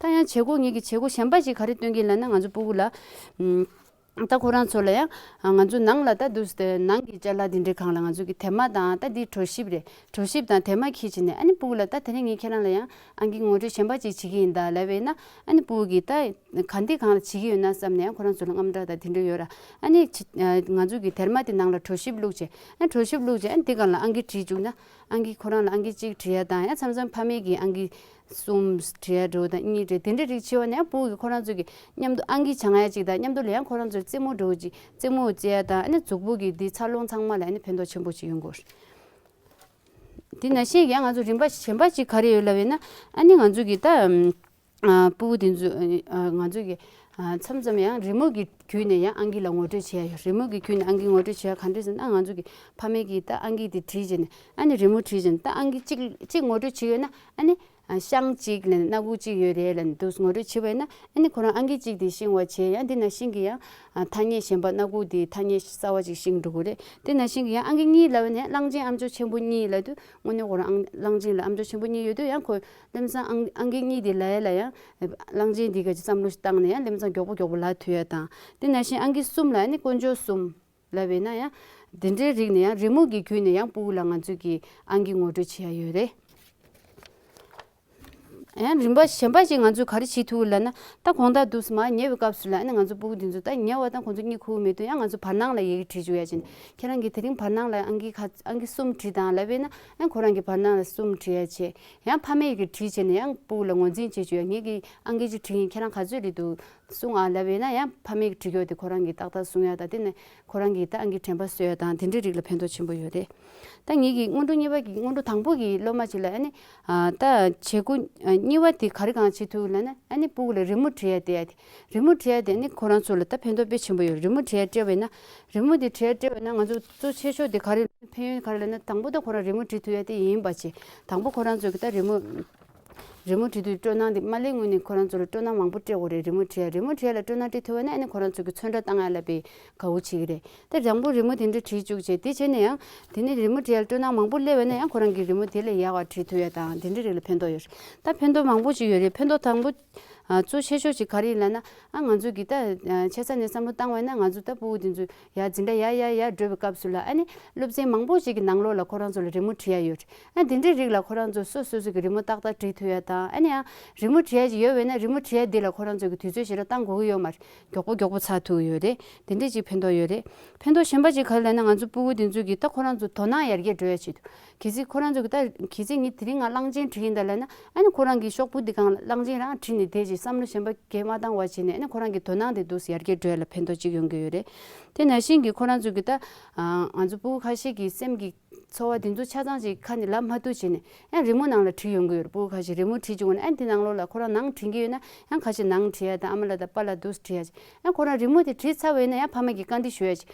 ད་ཡང་བྱེད་སྒོ་ངེད་ཀྱི་བྱེད་སྒོ་གཞན་པ་ཞིག་ག་རེ་སྟོན་གྱི་ལབ་ན་ང་ཚོ་སྤུ་གུ་ལ། ཨམ། ད་ཁོ་རང་ཚོ་ལ་ཡང་ང་ཚོ་ནང་ལ་ད་འདུག་སེ་ནང་གི་ཅ་ལག་འདི་འདྲའི་སྒང་ལ་ང་ཚོ་གི་དེབ་དམར་དང་ད་འདི་གྲོ་ཞིབ་རེད། གྲོ་ཞིབ་དང་དེབ་དམར་འཁྱེར་བྱས་ནས་ཨ་ནི་སྤུ་གུ་ལ་ད་དེ་རིང་ངས་ཁྱེད་རང་ལ་ཡང་ཨང་ཀི་ངོ་སྤྲོད་གཞན་པ་ཅིག་བྱེད་ཀྱི་ཡིན་ད་ལབ་པ་ཡིན་ན་ཨ་ནི་སྤུ་གུ་གིས་ད་ག་འདི་སྒང་ལ་བྱེད་ཀྱི་ཡོད་ན་བསམ་ནས་ཡང་ཁོ་རང་ཚོ་ལ་དངངས་སྐྲག་དང་དེ་འདྲ་ཡོད་ར། ཨ་ནི་ང་ཚོ་གི་དེབ་དམར་དེ་ནང་ལ་གྲོ་ཞིབ་བླུགས་བྱས་ཨ་ནི་གྲོ་ཞིབ་བླུགས་བྱས་ཨ་ནི་འདི་སྒང་ལ་ཨང་ཀི་བྲིས་བཅུག་ན། ཨང་ཀི་ཁོ་རང་ལ་ཨང་ཀི་གཅིག་བྲིས་ཡ་དང་ཡང་མཚམས་མཚམས་ཕ་མས་ཀྱི་ཨང་ཀི་གསུམ་བྲིས་ཡ་འདྲ་བོ་དང་གཉིས་བྲིས་དེ་འདྲ་རིགས་བྱས་པ་ནས་ཡང་སྤུ་གུ་གིས་ཁོ་རང་ཚོ་གི་མཉམ་དུ་ཨང་ཀི་སྦྱང་ཡ་གཅིག་དང་མཉམ་དུ་ལ་ཡང་ཁོ་རང་ཚོར་རྩེད་མོ་འདྲ་བོ་གཅིག་རྩེད་མོ་རྩེ་ཡ་དང་ཨ་ནི་མཛུབ་གུ་གི་འདི་འཚར་ལོངས་ཚང་མ་ལ་ཨ་ནི་ཕན་ཐོགས་ཆེན་པོ་ཅིག་ཡོང་གི་རེད། དེ་ནང་བཞིན་ཡང་ང་ཚོ་རིམ་པ་གཞན་པ་ཅིག་ག་རེ་ཡོད་ལབ་ཡིན་ན་ཨ་ནི་ང་ཚོ་གི་ད། ཨ། སྤུ་གུ་དེ་ཚོ། ཨ། ང་ཚོ་གི། ཨ། མཚམས་མཚམས་ཡང་རི་མོ་གི་བརྒྱུད་ནས་ཡང་ཨང་ཀི་ལ་ངོ་སྤྲོད་བྱེད་ཡ་ཡོད། རི་མོ་གི་བརྒྱུད་ནས་ཨང་ཀི་ངོ་སྤྲོད་བྱེད་ཡ་ག་འདྲ་ཟེར་ན་ང་ཚོ་གི་ཕ་མས་ཀྱིས་ད་ཨང་ཀི་དེ་བྲིས་བྱས་ནས་ཨ་ནི་རི་མོ་བྲིས་བྱས་ནས་ད་ཨང་ཀི་གཅིག་གཅིག་ངོ་སྤྲོད་བྱེད་ཡོད་ན་ཨ་ནི། ཨ། ཤིང་གཅིག་ལ་སྣ་ཁུག་གཅིག་ཡོད་རེད་ལབ་ནས་འདུག་ངོ་སྤྲོད་བྱེད་པ་ཡིན་ན་ཨ་ནི་ཁོ་རང་ཨང་ཀི་གཅིག་དེ་ཤིང་བ་བྱས་ཡང་དེ་ནང་བཞིན་གྱི་ཡང་། ཨ། ཐ་སྙད་གཞན་པ་སྣ་ཁུག་དེ་ཐ་སྙད་གསར་བ་ཅིག་ཤིང་འགྲོ་གི་རེད། དེ་ནང་བཞིན་གྱི་ཡང་ཨང་ཀི་གཉིས་ལབ་ནས་གླང་ཆེན་ཨ་མཆོག་ཆེན་པོ་གཉིས་ལབ་དུས་དངོས་གནས་ཁོ་རང་ཨང་གླང་ཆེན་ལ་ཨ་མཆོག་ཆེན་པོ་གཉིས་ཡོད་དུས་ཡང་ཁོ། ལམ་སང་ཨང་ཨང་ཀི་གཉིས་དེ་ལ་ཡ་ལ་ཡང་གླང་ཆེན་འདི་ག་ཅིག་བསམ་བློ་ཞིག་བཏང་ནས་ཡང་དེ་མཚམས་མགྱོགས་པོ་མགྱོགས་པོ་ལབ་ཐུབ་ཡ་དང་། དེ་ནང་བཞིན་ཨང་ཀི་གསུམ་ལ་ནི་དཀོན་མཆོག་གསུམ་ལབ་པས་ན་ཡང་དེ་འདྲའི་རིགས་ནས་ཡང་རི་མོ་གི་བརྒྱུད་ནས་ཡང་སྤུ་གུ་ལ་ང་ཚོས་ཀྱི་ཨང་ཀི་ངོ་སྤྲོད་བྱེད་ཡ་ཡོད་རེད། ཡང་རིམ་པ་གཞན་པ་ཞིག་ང་ཚོས་ག་རེ་བྱེད་ཐུབ་ལབ་ན་ད་དགོང་དག་དུས་མ་ཉལ་བའི་སྐབས་སུ་ལ་ནི་ང་ཚོ་སྤུ་གུ་འདི་ཚོ་ད་ཉལ་བ་དང་ཁོང་ཚོ་གཉིད་ཁུག་མེད་དུས་ཡང་ང་ཚོ་བར་སྣང་ལ་ཡི་གེ་བྲིས་བཅུག་ཡ་བྱས་ནས་ཁྱེད་རང་གིས་དེ་རིང་བར་སྣང་ལ་ཨང་ཀི་ཁ་ཨང་ཀི་གསུམ་བྲིས་དང་ལབ་པས་ན་ཡང་ཁོ་རང་གིས་བར་སྣང་ལ་གསུམ་བྲིས་ཡ་བྱས། ཡང་ཕ་མས་ཀྱིས་བྲིས་བྱས་ནས་ཡང་སྤུ་གུ་ལ་ངོས་འཛིན་བྱེད་བཅུག་ཡ། ངེད་ཀྱིས་ཨང་ཀི་གཅིག་བྲིས་ཡིན། ཁྱེད་རང་ག་ཚོད་རེད་འདུག་གསུང་ཨ་ལབ་ཡིན་ན་ཡང་ཕ་མས་བྲིས་ཡོད་དེ་ཁོ་རང་གིས་ཏག་ཏག་གསུང་ཡ་དང་དེ་ནས་ཁོ་རང་གིས་ད་ཨང་ཀི་དྲན་པ་གསོ་ཡ་དང་དེ་འདྲའི་རིགས་ལ་ཕན་ཐོགས་ཆེན་པོ་ཡོད་རེད། ད་ངེད་ཀྱི་སྔོན་འགྲོ་གཉིས་པ་གི་སྔོན་འགྲོ་དང་པོ་གི་སློབ་མ་ཅིག་ལ་ཨ་ནི་ད་བྱེད་སྒོ་གཉིས་པ་དེ་ག་རེ་གང་བྱེད་ཐུབ་ལབ་ན་ཨ་ནི་སྤུ་གུ་ལ་རི་མོ་འབྲི་ཡ་དེ་ཡ་དེ་རི་མོ་འབྲི་ཡ་དེ་ཨ་ནི་ཁོ་རང་ཚོ་ལ་ད་ཕན་ཐོགས་དཔེ་ཆེན་པོ་ཡོད། རི་མོ་འབྲི་ཡ་སྤྲད་པ་ཡིན་ན་རི་མོ་དེ་འབྲི་ཡ་སྤྲད་པ་ཡིན་ན་ང་ཚོ་གཙོ་ཆེ་ཤོས་དེ་ག་རེ་ཕན་ཡོན་ག་རེ་ལབ་ན་དང་པོ་ད་ཁོ་རང་རི་མོ་འབྲི་ཐུབ་ཡ་དེ་ཡིན་པ་བྱས་དང་པོ་ཁོ་རང་ཚོ་གི་ད་རི་མོ། རི་མོ་བྲིས་དུས་སྤྲོ་སྣང་དེ་མ་སླེབས་སྔོན་ནས་ཁོ་རང་ཚོ་ལ་སྤྲོ་སྣང་མང་པོ་སྤྲད་དགོས་རེད། རི་མོ་བྲིས་ཡ་རི་མོ་བྲིས་ཡ་ལ་སྤྲོ་སྣང་སྤྲད་ཐུབ་པ་ན་ཨ་ནི་ཁོ་རང་ཚོ་གི་ཚོན་ཁྲ་བཏང་ཡ་ལ་དཔེ་དགའ་བོ་བྱེད་ཀྱི་རེད། དེ་དང་པོ་རི་མོ་དེ་འདྲ་བྲིས་བཅུག་བྱས་དེ་བྱས་ནས་ཡང་དེ་ནས་རི་མོ་བྲིས་ཡ་ལ་སྤྲོ་སྣང་མང་པོ་སླེབས་པ་ན་ཡང་ཁོ་རང་གི་རི་མོ་དེ་ལས་ཡག་པ་བྲིས་ཐུབ་ཡ་དང་དེ་འདྲའི་རིགས་ལ་ཕན་ཐོགས་ཡོད་རེད། ད་ཕན་ཐོགས་མང་པོ་ཅིག་ཡོད་རེད། ཕན་ཐོགས་དང་པོ་ཨ་གཙོ་ཆེ་ཤོས་ཅིག་ག་རེ་ཡིན་ལབ་ན་ཨ་ང་ཚོ་གི་ད་ཆེ་ས་ནས་བསམ་བློ་བཏང་བ་ན་ང་ཚོ་ད་སྤུ་གུ་དེ་ཚོ་ཡ་འཛིན་གྲྭ་ཡ་ཡ་ཡ་འགྲོ་བའི་སྐབས་སུ་ལ་ཨ་ནི་སློབ་ཚན་མང་པོ་ཞིག་གི་ནང་ལོགས་ལ་ཁོ་རང་ཚོ་ལ་རི་མོ་བྲིས་ཡ་ཡོད་རེད། ཨ་དེ་འདྲའི་རིགས་ལ་ཁོ་རང་ཚོ་སོ་སོ་སོ་གི་རི་མོ་ཏག་ཏག་བྲིས་ཐུབ་ཡ་དང་ཨ་ནི་ཡང་རི་མོ་བྲིས་ཡ་ཅིག་ཡོད་པས་ན་རི་མོ་བྲིས་ཡ་འདི་ལ་ཁོ་རང་ཚོ་གི་དུས་ཚོད་ཞེ་དྲག་བཏང་དགོས་ཀྱི་ཡོད་མ་རེད། མགྱོགས་པོ་མགྱོགས་པོ་ཚར་ཐུབ་ཀྱི་ཡོད་རེད། དེ་འདྲའི་ཅིག་ཕན་ཐོགས་ཡོད་རེད། ཕན་ཐོགས་གཞན་པ་ཅིག་ག་རེ་ལབ་ན་ང་ཚོ་སྤུ་གུ་དེ་ཚོ་གི་ད་ཁོ་རང་ཚོ་དོ་སྣང་ཡར་རྒྱས་འགྲོ་ཡ་ཆེད་དུ་གལ་སྲིད་ཁོ་རང་ཚོ་གི་ད་གལ་སྲིད་ངས་དེ་རིང་ང་གླང་ཆེན་བྲིས་ཡིན་ད་ལབ་ན་ཨ་ནི་ཁོ་རང་གི་ཤོག་བུ་འདི་སྒང་ལ་གླང་ཆེན་རང་བྲིས་ནས་བསྡད་ཅིག་བསམ་བློ་གཞན་པ་གས་མ་བཏང་བ་བྱས་ནས་ཨ་ནི་ཁོ་རང་གི་དོ་སྣང་དེ་འདུག་སེ་ཡར་རྒྱས་འགྲོ་ཡ་ལ་ཕན་ཐོགས་ཅིག་ཡོང་གི་ཡོད་རེད། དེ་ནང་བཞིན་གྱི་ཁོ་རང་ཚོ་གི་ད་ང་ཚོ་སྤུ་གུ་ཁ་ཤས་ཀྱི་སེམས་ཀྱི་ཚོར་བ་དེ་ཚོ་ཆ་ཚང་ཅིག་ཁ་ནས་ལབ་མ་ཐུབ་བྱས་ནས་ཡང་རི་མོ་ནང་ལ་བྲིས་ཡོང་གི་ཡོད་རེད། སྤུ་གུ་ཁ་ཤས་རི་མོ་བྲིས་བྱུང་ན་ཨ་ནི་དེ་ནང་ལོགས་ལ་ཁོ་རང་ནང་བྲིས་ཀྱི་ཡོད་ན་ཡང་ཁ་ཤས་ནང་བྲིས་ཡ་དང་ཨ་མ་ལགས་དང་པཱ་ལགས་འདུག་སེ་བྲིས་ཡ་ཅིག་ཡང་ཁོ་རང་རི་མོ་དེ་བྲིས་ཚར་བ་ཡིན་ན་ཡང་ཕ་མ་གིས་བཀའ་འདྲི་ཞུ་ཡ་ཅིག་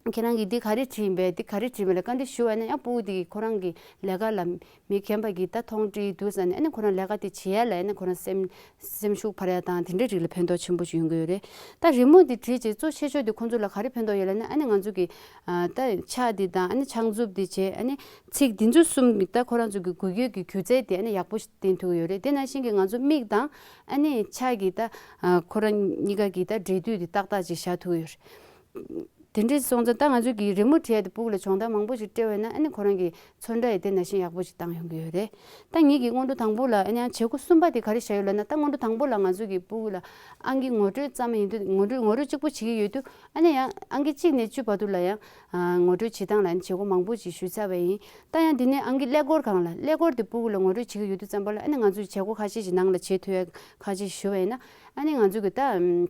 ཁྱེད་རང་གིས་འདི་ག་རེ་བྲིས་ཡིན་པས་འདི་ག་རེ་བྲིས་མིན་ལ་བཀའ་འདྲི་ཞུ་བ་ཡིན་ན་ཡང་སྤུ་གུ་དེ་གིས་ཁོ་རང་གི་ལས་ཀ་ལ་མི་རྒན་པ་གིས་ད་མཐོང་བྲིས་འདུག་ཟེར་ནས་ཨ་ནི་ཁོ་རང་ལས་ཀ་དེ་བྱེད་ཡ་ལ་ཨ་ནི་ཁོ་རང་སེམས་སེམས་ཤུགས་འཕར་ཡ་དང་དེ་འདྲའི་རིགས་ལ་ཕན་ཐོགས་ཆེན་པོ་ཞིག་ཡོང་གི་ཡོད་རེད། ད་རི་མོ་འདི་བྲིས་རྗེས་གཙོ་ཆེ་ཤོས་དེ་ཁོང་ཚོ་ལ་ག་རེ་ཕན་ཐོགས་ཡོད་ལབ་ན་ཨ་ནི་ང་ཚོ་གི་ཨ་ད་ཕྱག་འདི་དང་ཨ་ནི་ཕྱག་མཛུབ་འདི་བྱས་ཨ་ནི་ཚིགས་འདི་ཚོ་གསུམ་གྱི་ད་ཁོ་རང་ཚོ་གི་འགུལ་སྐྱོད་ཀྱི་སྒྱུ་རྩལ་དེ་ཨ་ནི་ཡག་པོ་ཞིག་བསྟན་ཐུབ་ཀྱི་ཡོད་རེད། དེ་ནང་བཞིན་གྱི་ང་ཚོ་མིག་དང་ཨ་ནི་ཕྱག་གི་ད་ཨ་ཁོ་རང་གཉིས་ཀ་གི་ད་འབྲེལ་མཐུད་དེ་ཏག་ཏག་ཅིག་བཞག་ཐུབ་ཀྱི་ཡོད་རེད། དེ་འདྲའི་སོང་ཙང་ད་ང་ཚོས་ཀྱི་རི་མོ་བྲིས་ཡ་དེ་སྤུ་གུ་ལ་སྦྱོང་བརྡར་མང་པོ་ཞིག་སྤྲད་པ་ཡིན་ན་ཨ་ནི་ཁོ་རང་གི་ཚོན་ཁྲ་ཡི་དེ་ནང་བཞིན་ཡག་པོ་ཞིག་བཏང་ཡོང་གི་ཡོད་རེད། ད་ངེད་ཀྱི་སྔོན་འགྲོ་དང་པོ་ལ་ཨ་ནི་ཡང་བྱེད་སྒོ་གསུམ་པ་དེ་ག་རེ་བཞག་ཡོད་ལབ་ན་ད་སྔོན་འགྲོ་དང་པོ་ལ་ང་ཚོ་གི་སྤུ་གུ་ལ་ཨང་ཀི་ངོ་སྤྲོད་བརྩམས་ཡིན་དུས་ངོ་སྤྲོད་ངོ་སྤྲོད་གཅིག་པོ་བྱེད་ཀྱི་ཡོད་དུས་ཨ་ནི་ཡང་ཨང་ཀི་གཅིག་ནས་བཅུ་བར་དུ་ལ་ཡང་ཨ་ངོ་སྤྲོད་བྱེད་སྟངས་ལ་ཨ་ནི་བྱེད་སྒོ་མང་པོ་ཞིག་ཞུས་ཚར་བ་ཡིན། ད་ཡང་འདི་ནས་ཨང་ཀི་ཀླད་ཀོར་སྒང་ལ་ཀླད་ཀོར་དེ་སྤུ་གུ་ལ་ངོ་སྤྲོད་བྱེད་ཀྱི་ཡོད་དུས་ཙམ་པ་ལ་ཨ་ནི་ང་ཚོས་བྱེད་སྒོ་ཁ་ཤས་ཤིག་ནང་ལ་བྱེད་ཐུབ་ཡ་ཁ་ཤས་ཞུ་བ་ཡིན་ན་ཨ་ནི་ང་ཚོ་གི་ད་ཨམ།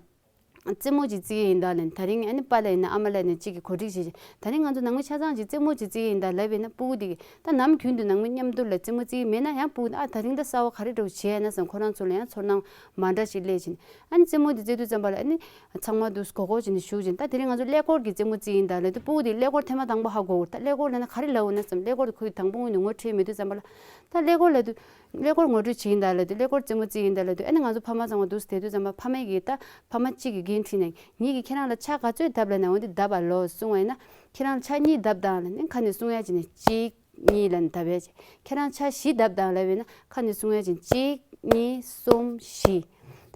རྩེད་མོ་ཅིག་རྩེ་ཡིན་ད་ལབ་ནས་ད་རིང་ཨ་ནི་པཱ་ལགས་ཡིན་ན་ཨ་མ་ལགས་ནས་གཅིག་གིས་གོ་སྒྲིག་བྱེད་ཅིང་ད་རིང་ང་ཚོ་ནང་མི་ཆ་ཚང་ཅིག་རྩེད་མོ་ཅིག་རྩེ་ཡིན་ད་ལབ་པས་ན་སྤུ་གུ་དེ་གིས་ད་ནམ་རྒྱུན་དུ་ནང་མི་མཉམ་དུ་ལ་རྩེད་མོ་རྩེ་ཡི་མེད་ན་ཡང་སྤུ་གུ་དེ་ཨ་ད་རིང་ད་གསར་པ་ག་རེ་འདྲ་བོ་བྱས་ན་བསམ་ཁོ་རང་ཚོ་ལ་ཡང་ཚོར་སྣང་མ་འདྲ་ཞིག་སླེབས་ཅིང་ཨ་ནི་རྩེད་མོ་དེ་རྩེ་དུས་ཙམ་པ་ལ་ཨ་ནི་ཚང་མ་དུ་གོ་གོ་བྱས་ནས་བཞུགས་ཅིང་ད་དེ་རིང་ང་ཚོ་ཀླད་ཀོར་གྱི་རྩེད་མོ་རྩེ་ཡིན་ད་ལབ་དུས་སྤུ་གུ་དེ་ཀླད་ཀོར་ཐེངས་མ་དང་པོ་ཧ་གོ་གི་ད་ཀླད་ཀོར་ལབ་ན་ག་རེ་ལབ་འོ་ན་བསམ་ཀླད་ཀོར་དེ་ཁོས་དང་པོ་ངོས་ནས་ངོ་འཕྲོད་མེད་དུས་ཙམ་པ་ལ་ད་ཀླད་ཀོར་ལབ་དུས། ཀླད་ཀོར་ངོ་སྤྲོད་བྱེད་ཀྱིན་གདའ་ལབ་དུས་ཀླད་ཀོར་རྩེད་མོ་རྩེ་ཡིན་གདའ་ལབ་དུས་ཨ་ནི་ང་ཚོ་ཕ་མ་ཚང་མ་འདུག་སེ་བསྡད་དུས་ཙམ་པ་ཕ་མས་ཀྱིས་ད་ཕ་མ་གཅིག་གིས་འགན་འཁྲི་ནས་ངེད་ཀྱིས་ཁྱེད་རང་ལ་ཕྱག་ག་ཚོད་བརྡབ་ལབ་ན་འོ་འདི་བརྡབ་པ་ལོ་གསུང་བ་ཡིན་ན་ཁྱེད་རང་ཕྱག་གཉིས་བརྡབ་དང་ལབ་ནས་ཁ་ནས་གསུང་ཡ་བྱས་ནས་གཅིག་གཉིས་ལབ་ནས་བརྡབ་ཡ་བྱས་ཁྱེད་རང་ཕྱག་བཞི་བརྡབ་དང་ལབ་ཡིན་ན་ཁ་ནས་གསུང་ཡ་བྱས་གཅིག་གཉིས་གསུམ་བཞི།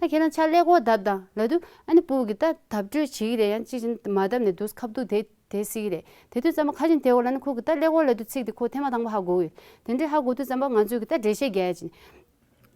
ད་ཁྱེད་རང་ཕྱག་ཀླད་ཀོར་བརྡབ་དང་ལབ་དུས་ཨ་ནི་སྤུ་གུ་གིས་ད་བརྡབ་སྤྲོད་བྱེད་ཀྱི་རེད་ཡང་གཅིག་བྱས་ནས་མ་བརྡབ་ནས་འདུག་སེ་ཁ་བརྡུང་དེ། དེ་སྲིད་ཀྱི་རེད། དེ་དུས་ཙམ་པ་ཁ་ཆེམས་དེ་འོག་ལ་ནི་ཁོ་གིས་ད་ཀླད་ཀོར་ལབ་དུས་ཚིག་དེ་ཁོ་ཐེངས་མ་དང་པོ་ཧ་གོ་གི་ཡོད། དེ་འདྲའི་ཧ་གོ་དུས་ཙམ་པ་ང་ཚོས་གི་ད་འགྲེལ་བཤད་རྒྱག་ཡ་ཅིག་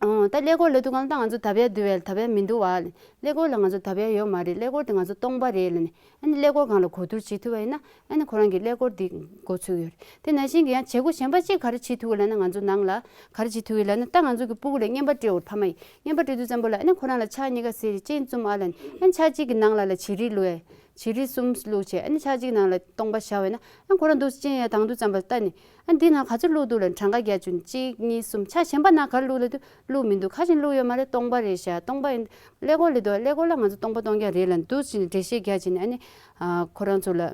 ཨང་ད་ཀླད་ཀོར་ལབ་དུས་གང་ལ་ད་ང་ཚོ་བརྡབ་ཡ་འདུག་བས་བརྡབ་ཡ་མི་འདུག་བ་ལ། ཀླད་ཀོར་ལ་ང་ཚོ་བརྡབ་ཡ་ཡོད་མ་རེད། ཀླད་ཀོར་དེ་ང་ཚོ་སྟོང་པ་རེད་ལབ་ནས་ཨ་ནི་ཀླད་ཀོར་སྒང་ལ་གོ་བསྡུར་བྱེད་ཐུབ་པ་ཡིན་ན་ཨ་ནི་ཁོ་རང་གི་ཀླད་ཀོར་འདི་མགོ་ཚོས་ཡོད་རེད། དེ་ནང་བཞིན་གི་ཡང་བྱེད་སྒོ་གཞན་པ་གཅིག་ག་རེ་བྱེད་ཐུབ་ལབ་ན་ང་ཚོ་ནང་ལ་ག་རེ་བྱེད་ཐུབ་ལབ་ན་ད་ང་ཚོ་གི་སྤུ་གུ་ལ་རྔན་པ་སྤྲད་འོ་ཕ་མ་ཡིས་རྔན་པ་སྤྲད་དུས་ཙམ་པ་ལ་ཨ་ནི་ཁོ་རང་ལ་ཕྱག་གཉིས་ཀ་ཟེར་ཅིང་བཙུམ་ཨ་ལབ་ནས་ཨ་ནི་ཕྱག་གཅིག་གི་ནང་ལ་ལ་བྱི་རིལ་བླུགས་ཡ། བྱི་རིལ་གསུམ་བླུགས་བྱས་ཨ་ནི་ཕྱག་གཅིག་ནང་ལ་སྟོང་པ་བཞག་པས་ན་ཨ་ཁོ་རང་འདུག་སེ་ཅིང་ཡ་དང་དུས་ཙམ་པ་ལྟ་ནས་ཨ་འདི་ནང་ག་ཚོད་བླུགས་འདུག་ལབ་གྲངས་ཀ་རྒྱག་བཅུག་གཅིག་གཉིས་གསུམ་ཕྱག་གཞན་པ་ནང་ག་རེ་བླུགས་ལབ་དུས་བླུགས་མི་འདུག་ཁ་ཆེམས་བླུགས་ཡོད་མ་རེད། སྟོང་པ་རེད་ཤག་སྟོང་པ་ཡིན། ཀླད་ཀོར་ལབ་དུས་ཀླད་ཀོར་ལ་ང་ཚོ་སྟོང་པ་སྟོང་རྐྱང་རེད་ལབ་འདུག་སེ་འགྲེལ་བཤད་རྒྱག་བྱས་ནས་ཨ་ནི་ཨ་ཁོ་རང་ཚོ་ལ་ཨ་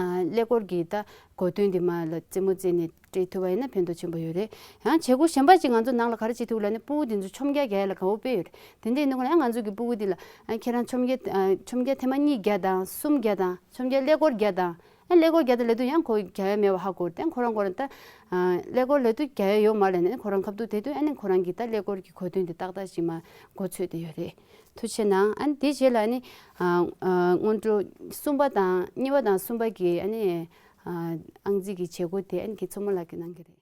ཀླད་ཀོར་གྱི་ད་གོ་དོན་འདི་མ་ལ་རྩེད་མོ་རྩེས་ནས་སྤྲད་ཐུབ་པ་ཡིན་ན་ཕན་ཐོགས་ཆེན་པོ་ཡོད་རེད། ཡང་བྱེད་སྒོ་གཞན་པ་ཅིག་ང་ཚོ་ནང་ལ་ག་རེ་བྱེད་ཐུབ་ལབ་ན་སྤུ་གུ་འདི་ཚོ་ཆོམ་རྐྱལ་རྒྱག་ཡ་ལ་དགའ་བོ་དཔེ་ཡོད་རེད། དེ་འདྲ་ཡིན་དུས་ང་ཚོ་གི་སྤུ་གུ་འདི་ལ་ཨ་ཁྱེད་རང་ཆོམ་རྐྱལ་ཨ་ཆོམ་རྐྱལ་ཐེངས་མ་གཉིས་རྒྱག་དང་གསུམ་རྒྱག་དང་ཆོམ་རྐྱལ་ཀླད་ཀོར་རྒྱག་དང་ཨ་ཀླད་ཀོར་རྒྱག་དང་ལབ་དུས་ཡང་ཁོ་རྒྱག་ཡ་མེད་པ་ཧ་གོ་རེད། ཁོ་རང་ཁོ་རང་ད་ཨ་ཀླད་ཀོར་ལབ་དུས་རྒྱག་ཡ་ཡོད་མ་རེད་ནས་ཁོ་རང་ཁ་བརྡུང་དེ་དུས་ཨ་ནི་ཁོ་རང་གི་ད་ཀླད་ཀོར་གྱི་གོ་དོན་དེ་ཏག་ཏག་ཅིག་མ་མགོ་ཚོས་དེ་ཡོད་རེད། ཐུགས་རྗེ་གནང་། ཨ་ནི་དེ་རྗེས་ལ་ཨ་ནི་ཨ་ཨ་སྔོན་འགྲོ་གསུམ་པ་དང་གཉིས་པ་དང་གསུམ་པ་གི་ཨ་ནི་ཨ་ཨང་རྩིས་ཀྱི་བྱེད་སྒོ་དེ་ཨ་ནི་གི་མཚོ་མོ་ལགས་ཀྱིས་གནང་གི་རེད།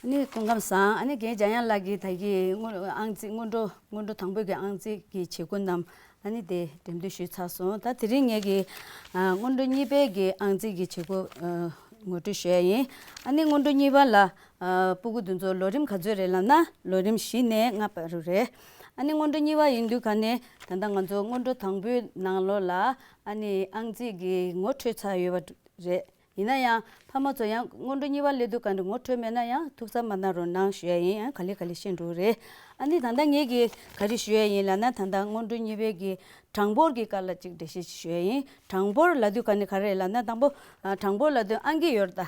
ཨ་ནི་སྐུ་ཁམས་བཟང་། ཨ་ནི་རྒན་འཇམ་དབྱངས་ལགས་ཀྱིས་ད་གི་སྔོན་ཨང་རྩིས་སྔོན་འགྲོ་སྔོན་འགྲོ་དང་པོའི་གི་ཨང་རྩིས་ཀྱི་བྱེད་སྒོ་རྣམས་ཨ་ནི་དེ་འགྲེམས་སྟོན་ཞུས་ཚར་སོང་། ད་དེ་རིང་ངེད་ཀྱི་ཨ་སྔོན་འགྲོ་གཉིས་པའི་གི་ཨང་རྩིས་ཀྱི་བྱེད་སྒོ་ཨ་ ངོ་སྤྲོད་ཞུ་ཡ་ཡིན། ཨ་ནི་སྔོན་འགྲོ་གཉིས་པ་ལ་ཨ་སྤུ་གུ་དེ་ཚོ་ལོ་རིམ་ག་ཚོད་རེད་ལབ་ན་ལོ་རིམ་བཞི་ནས་ལྔ་བར་དུ་རེད། ཨ་ནི་སྔོན་འགྲོ་གཉིས་པ་ཡིན་དུས་ག་ནས་ད་ལྟ་ང་ཚོ་སྔོན་འགྲོ་དང་པོའི་ནང་ལོགས་ལ་ཨ་ནི་ཨང་རྩིས་ཀྱི་ངོ་འཕྲོད་ཚར་ཡོད་པ་རེད། ཡིན་ན་ཡང་ཕ་མ་ཚོ་ཡང་སྔོན་འགྲོ་གཉིས་པ་སླེབས་དུས་ག་འདྲ་ངོ་འཕྲོད་མེད་ན་ཡང་ཐུགས་འཚབ་མ་གནང་རོགས་གནང་ཞུ་ཡ་ཡིན། ཡང་ག་ལེ་ག་ལེ་ཤེས་འགྲོ་གི་རེད། ཨ་ནི་ད་ལྟ་ངེད་ཀྱིས་ག་རེ་ཞུ་ཡ་ཡིན་ལབ་ན་ད་ལྟ་སྔོན་འགྲོ་གཉིས་པའི་གི་གྲངས་འབོར་གྱི་སྐོར་ལ་ཅིག་འགྲེལ་བཤད་ཅིག་ཞུ་ཡ་ཡིན། གྲངས་འབོར་ལབ་དུས་ག་ནས་ག་རེ་ལབ་ན་དང་པོ་ཨ་གྲངས་འབོར་ལབ་དུས་ཨང་ཀི་ཡོད་རེད་ད།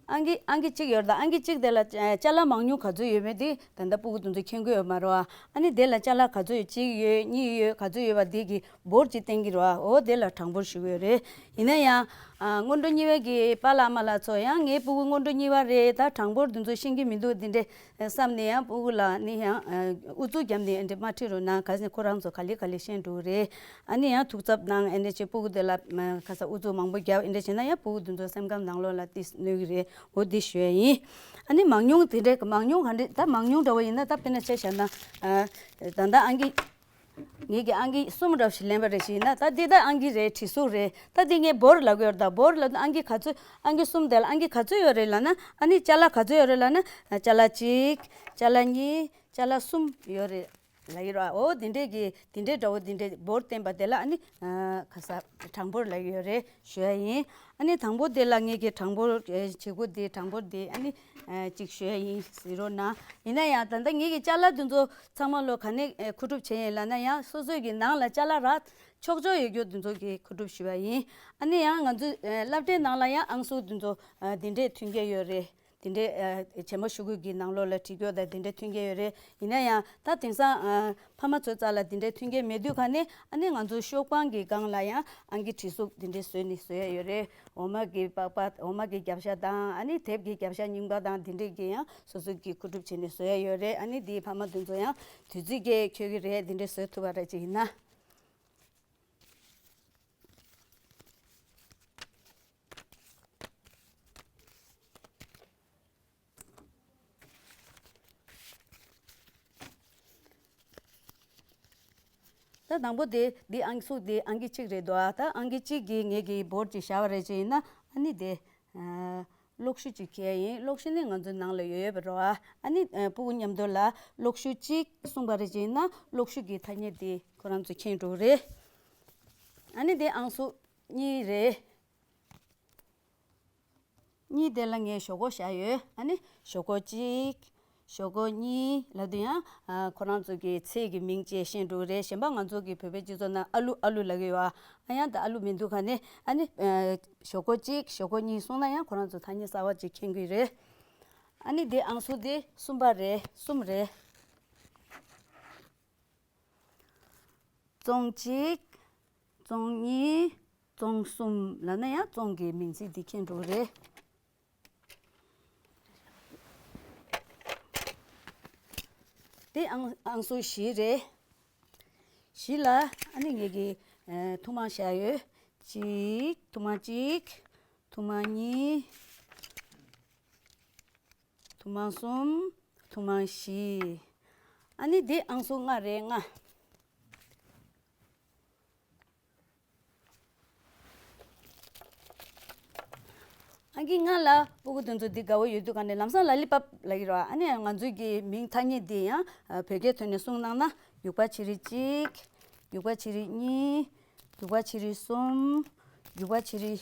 ཨང་ཀི་ཨང་ཀི་གཅིག་ཡོད་རེད་ད། ཨང་ཀི་གཅིག་དེ་ལ་ཅ་ཅ་ལག་མང་ཉུང་ག་ཚོད་ཡོད་མེད་དེ་ད་ལྟ་སྤུ་གུ་དེ་ཚོ་མཁྱེན་གྱི་ཡོད་མ་རེད་བ། ཨ་ནི་དེ་ལ་ཅ་ལག་ག་ཚོད་ཡོད། གཅིག་ཡོད། གཉིས་ཡོད། ག་ཚོད་ཡོད་པ་དེ་གི་འབོར་གཅིག་བསྟན་གྱི་རེད་བ། འོ་དེ་ལ་གྲངས་འབོར་ཞུ་གི་ཡོད་རེད། ཡིན་ན་ཡང་ཨ་སྔོན་འགྲོ་གཉིས་པའི་གི་པཱ་ལགས་མ་ལགས་ཚོ་ཡང་ངའི་སྤུ་གུ་སྔོན་འགྲོ་གཉིས་པ་རེད་ད་གྲངས་འབོར་དེ་ཚོ་ཤེས་ཀྱི་མི་འདུག་དེ་འདྲས་བསམ་ནས་ཡང་སྤུ་གུ་ལ་ནི་ཡང་ཨ་ཨུ་ཚུགས་བརྒྱབ་ནས་འདི་མ་ཁྲིད་རོགས་གནང་། ག་ཟེར་ཁོ་རང་ཚོ་ག་ལེ་ག་ལེ་ཤེས་འགྲོ་གི་རེད། ཨ་ནི་ཡང་ཐུགས་འཚབ་གནང་། ཨ་ནི་ཅིག་སྤུ་གུ་དེ་ལ་ཁ་ས་ཨུ་ཚུགས་མང་པོ་བརྒྱབ་ཨ་ནི་བྱས་ན་ཡང་སྤུ་གུ་དེ་ཚོ་སེམས་ཁམས་ནང་ལོགས་ལ་ཏིས་གནོད་ཀྱི་རེད། འོ་འདི་ཞུ་ཡ་ཡིན། ཨ་ནི་མང་ཉུང་དེ་འདྲའི་མང་ཉུང་ག་འདྲ་ད་མང་ཉུང་འདྲ་བོ་ཡིན་ན་ད་དཔེར་ན་ཆ་བཞག་ན་ཨ་ད་ལྟ་ཨང་ཀི་ངེད་ཀྱི་ཨང་ཀི་གསུམ་འདྲ་བོ་ཞིག་ལེན་པ་རེད་ཞིག་ཡིན་ན་ད་འདི་ད་ཨང་ཀི་རེད། བྲིས་གཟུགས་རེད། ད་འདི་ངས་འབོར་ལབ་ཀྱི་ཡོད་རེད། ད་འབོར་ལབ་ཨང་ཀི་ག་ཚོད་ཨང་ཀི་གསུམ་དེ་ལ་ཨང་ཀི་ག་ཚོད་ཡོད་རེད་ལབ་ན་ཨ་ནི་ཅ་ལག་ག་ཚོད་ཡོད་རེད་ལབ་ན་ཅ་ལག་གཅིག་ཅ་ལག་གཉིས་ཅ་ལག་གསུམ་ཡོད་རེད། ལབ་ཡོད་ར། འོ་དེ་འདྲས་ཀྱི་དེ་འདྲས་འདྲ་བོ་དེ་འདྲས་འབོར་བསྟན་པ་དེ་ལ་ཨ་ནི་ཨ་ག་ས་གྲངས་འབོར་ལབ་ཡོད་རེད་ཞུ་ཡ་ཡིན། ཨ་ནི་དང་པོ་དེ་ལ་ངེད་ཀྱི་གྲངས་འབོར་ཨེ་བྱེད་སྒོ་དེ་གྲངས་འབོར་དེ་ཨ་ནི་ཨ་ཅིག་ཞུ་ཡ་ཡིན་ཟེར་རོགས་གནང་། ཡིན་ན་ཡང་ད་ལྟ་ངེད་ཀྱི་ཅ་ལག་དེ་ཚོ་ཚང་མ་ལོ་ག་ནས་ཨེ་མཁོ་སྒྲུབ་བྱས་ཡིན་ལབ་ན་ཡང་སོ་སོའི་གི་ནང་ལ་ཅ་ལག་རག་ཆོག་ཆོག་ཡོད་རྒྱུ་དེ་ཚོ་གི་མཁོ་སྒྲུབ་ཞུ་བ་ཡིན། ཨ་ནི་ཡང་ང་ཚོའི་ཨེ་སློབ་གྲྭའི་ནང་ལ་ཡང་ཨང་གསུམ་དེ་ཚོ་ཨ་དེ་འདྲས་ཐོན་གྱི་ཡོད་རེད། དེ་འདྲའི་ཨ་བྱེ་མ་ཤོག་གུ་གི་ནང་ལོགས་ལ་བྲིས་སྐྱོར་དང་དེ་འདྲའི་མཐུན་རྐྱེན་ཡོད་རེད། ཡིན་ན་ཡང་ད་དེང་སང་ཨ་ཕ་མ་ཚོའི་རྩ་ལ་དེ་འདྲའི་མཐུན་རྐྱེན་མེད་དུས་ག་ནས་ཨ་ནི་ང་ཚོ་ཤོག་པང་གི་སྒང་ལ་ཡང་ཨང་ཀི་བྲིས་གཟུགས་དེ་འདྲའི་བཟོས་ནས་བཟོ་ཡ་ཡོད་རེད། འོ་མ་གི་པགས་པ་འོ་མ་གི་རྒྱབ་ཤ་དང་ཨ་ནི་དེབ་ཀྱི་རྒྱབ་ཤ་རྙིང་པ་དང་དེ་འདྲའི་གི་ཡང་སོ་སོ་གི་མཁོ་སྒྲུབ་བྱས་ནས་བཟོ་ཡ་ཡོད་རེད། ཨ་ནི་དེའི་ཕ་མ་དེ་ཚོ་ཡང་དུས་ཚོད་ཀྱིས་འཁྱོལ་གི་རེད། དེ་འདྲའི་བཟོ་ཐུབ་པ་རེད་ཅིག་ཡིན་ན། ད་དང་པོ་དེ་འདི་ཨང་གི་ཚུགས་དེ་ཨང་གི་གཅིག་རེད་འདུག་ཨ། ད་ཨང་གི་གཅིག་གི་ངེད་ཀྱི་འབོར་གཅིག་བཞག་པ་རེད་ཅེ་ཡིན་ན་ཨ་ནི་དེ་ཨ་གློག་ཤུགས་གཅིག་ཁྱེར་ཡིན། གློག་ཤུགས་ནི་ང་ཚོའི་ནང་ལ་ཡོད་ཡོད་པ་རེད་ཨ། ཨ་ནི་ཨ་སྤུ་གུ་མཉམ་དུ་ལ་གློག་ཤུགས་གཅིག་གསུངས་པ་རེད་ཅེ་ཡིན་ན་གློག་ཤུགས་ཀྱི་ཐ་སྙད་དེ་ཁོ་རང་ཚོ་མཁྱེན་འགྲོ་གི་རེད། ཨ་ནི་དེ་ཨང་གསུམ་གཉིས་རེད། གཉིས་དེ་ལ་ངས་ཞོག་ཁོག་བཞག་ཡོད། ཨ་ནི་ཞོག་ཁོག་གཅིག་ཞོག་ཁོག་གཉིས་ལབ་དུས་ཡང་ཨ་ཁོ་རང་ཚོ་གི་ཚེས་ཀྱི་མིང་བཅས་ཤེས་འགྲོ་གི་རེད། གཞན་པ་ང་ཚོ་གི་བོད་པའི་སྤྱི་ཚོགས་ནང་ཨ་ལུ་ཨ་ལུ་ལབ་ཀྱི་ཡོད་ཨ། ཨ་ཡང་ད་ཨ་ལུ་མི་འདུག་ག་ནས་ཨ་ནི་ཨ་ཞོག་ཁོག་གཅིག་ཞོག་ཁོག་གཉིས་གསུངས་ན་ཡང་ཁོ་རང་ཚོ་ཐ་སྙད་གསར་བ་ཅིག་མཁྱེན་གྱི་རེད། ཨ་ནི་དེ་ཨང་གསུམ་དེ་གསུམ་པ་རེད། གསུམ་རེད། བཙོང་གཅིག་བཙོང་གཉིས། བཙོང་གསུམ་ལབ་ན་ཡང་བཙོང་གི་མིང་ཚིག་འདི་མཁྱེན་འགྲོ་གི་རེད། དེ་ཨང་ཨང་སོ་བཞི་རེད། བཞི་ལ་ཨ་ནི་ངེད་ཀྱི་ཨ་ཐུར་མ་བཞག་ཡོད། གཅིག་ཐུར་མ་གཅིག་ཐུར་མ་གཉིས། ཐུར་མ་གསུམ། ཐུར་མ་བཞི། ཨ་ནི་འདི་ཨང་སོ་ལྔ་རེད། ལྔ། ཨང་ཀི་ལྔ་ལ་སྤུ་གུ་དེ་ཚོ་འདི་དགའ་བོ་ཡོད་དུས་ག་ནས་ལམ་སང་ལ་ལི་པབ་ལབ་ཀྱི་རེད་བ། ཨ་ནི་ང་ཚོའི་གི་མིང་ཐ་སྙད་འདི་ཡང་ཨ་བོད་སྐད་ཐོག་ནས་གསུངས་གནང་ན་རྒྱུག་པ་ཕྱི་རིལ་གཅིག་རྒྱུག་པ་ཕྱི་རིལ་གཉིས། རྒྱུག་པ་ཕྱི་རིལ་གསུམ། རྒྱུག་པ་ཕྱི་རིལ།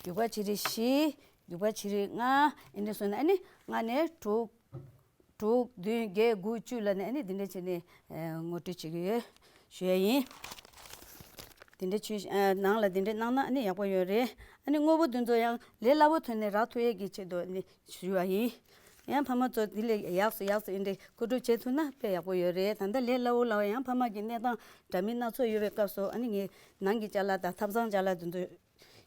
རྒྱུག་པ་ཕྱི་རིལ་བཞི། རྒྱུག་པ་ཕྱི་རིལ་ལྔ། ཨེ་འདྲ་སོང་ན་ཨ་ནི་ལྔ་ནས་དྲུག་དྲུག་བདུན་བརྒྱད་དགུ་བཅུ་ལ་ནི་ཨ་ནི་འདི་འདྲ་བྱས་ནས་ཨེ་ངོ་སྤྲོད་བྱེད་ཀྱི་ཡོད་ཞུ་ཡ་ཡིན། འདི་འདྲ་བྱས་ཨེ་ནང་ལ་འདི་འདྲ་གནང་ན་ཨ་ནི་ཡག་པོ་ཡོད་རེད། ཨ་ནི་དངོས་པོ་དེ་ཚོ་ཡང་ལས་སླ་བོ་ཐོག་ནས་རག་ཐུབ་ཡས་ཀྱི་ཆེད་དུ་ཨ་ནི་ཞུ་བ་ཡིན། ཡང་ཕ་མ་ཚོ་འདི་ལས་ཡག་སོ་ཡག་སོ་ཨེ་འདྲ་མཁོ་སྒྲུབ་བྱེད་ཐུབ་ན་དཔེ་ཡག་པོ་ཡོད་རེད། ད་ལྟ་ལས་སླ་བོ་སླ་བོ་ཡང་ཕ་མ་གི་གནས་སྟངས་འདྲ་མིན་སྣ་ཚོགས་ཡོད་པའི་སྐབས་སུ་ཨ་ནི་ངས་ནང་གི་ཅ་ལག་དང་ཐབ་ཚང་ཅ་ལག་དེ་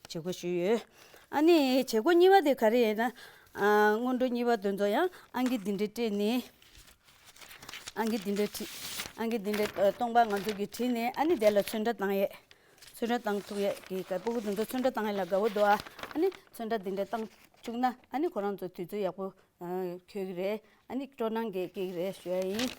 ཚོ་བྱེད་སྒོ་ཞུས་ཡོད། ཨ་ནི་བྱེད་སྒོ་གཉིས་པ་དེ་ག་རེ་ཡིན་ན། ཨ་སྔོན་འགྲོ་གཉིས་པ་དེ་ཚོ་ཡང་ཨང་ཀི་འདི་འདྲ་སྤྲད་ནས། ཨང་ཀི་འདི་འདྲ་བྲིས། ཨང་ཀི་འདི་འདྲ་ཨ་སྟོང་པ་ང་ཚོ་གིས་བྲིས་ནས་ཨ་ནི་དེ་ལ་ཚོན་ཁྲ་བཏང་ཡས། ཚོན་ཁྲ་བཏང་ཐུབ་ཡས་ཀྱི་སྐབས་སྤུ་གུ་དེ་ཚོ་ཚོན་ཁྲ་བཏང་ཡས་ལ་དགའ་བོ་འདུག་ཨ། ཨ་ནི་ཚོན་ཁྲ་འདི་འདྲ་བཏང་བཅུག་ན་ཨ་ནི་ཁོ་རང་ཚོ་དུས་ཚོད་ཡག་པོ་ཨ་འཁྱོལ་གི་རེད། ཨ་ནི་སྤྲོ་སྣང་གིས་སྐྱེ་གི་རེད་ཞུ་ཡ་ཡིན།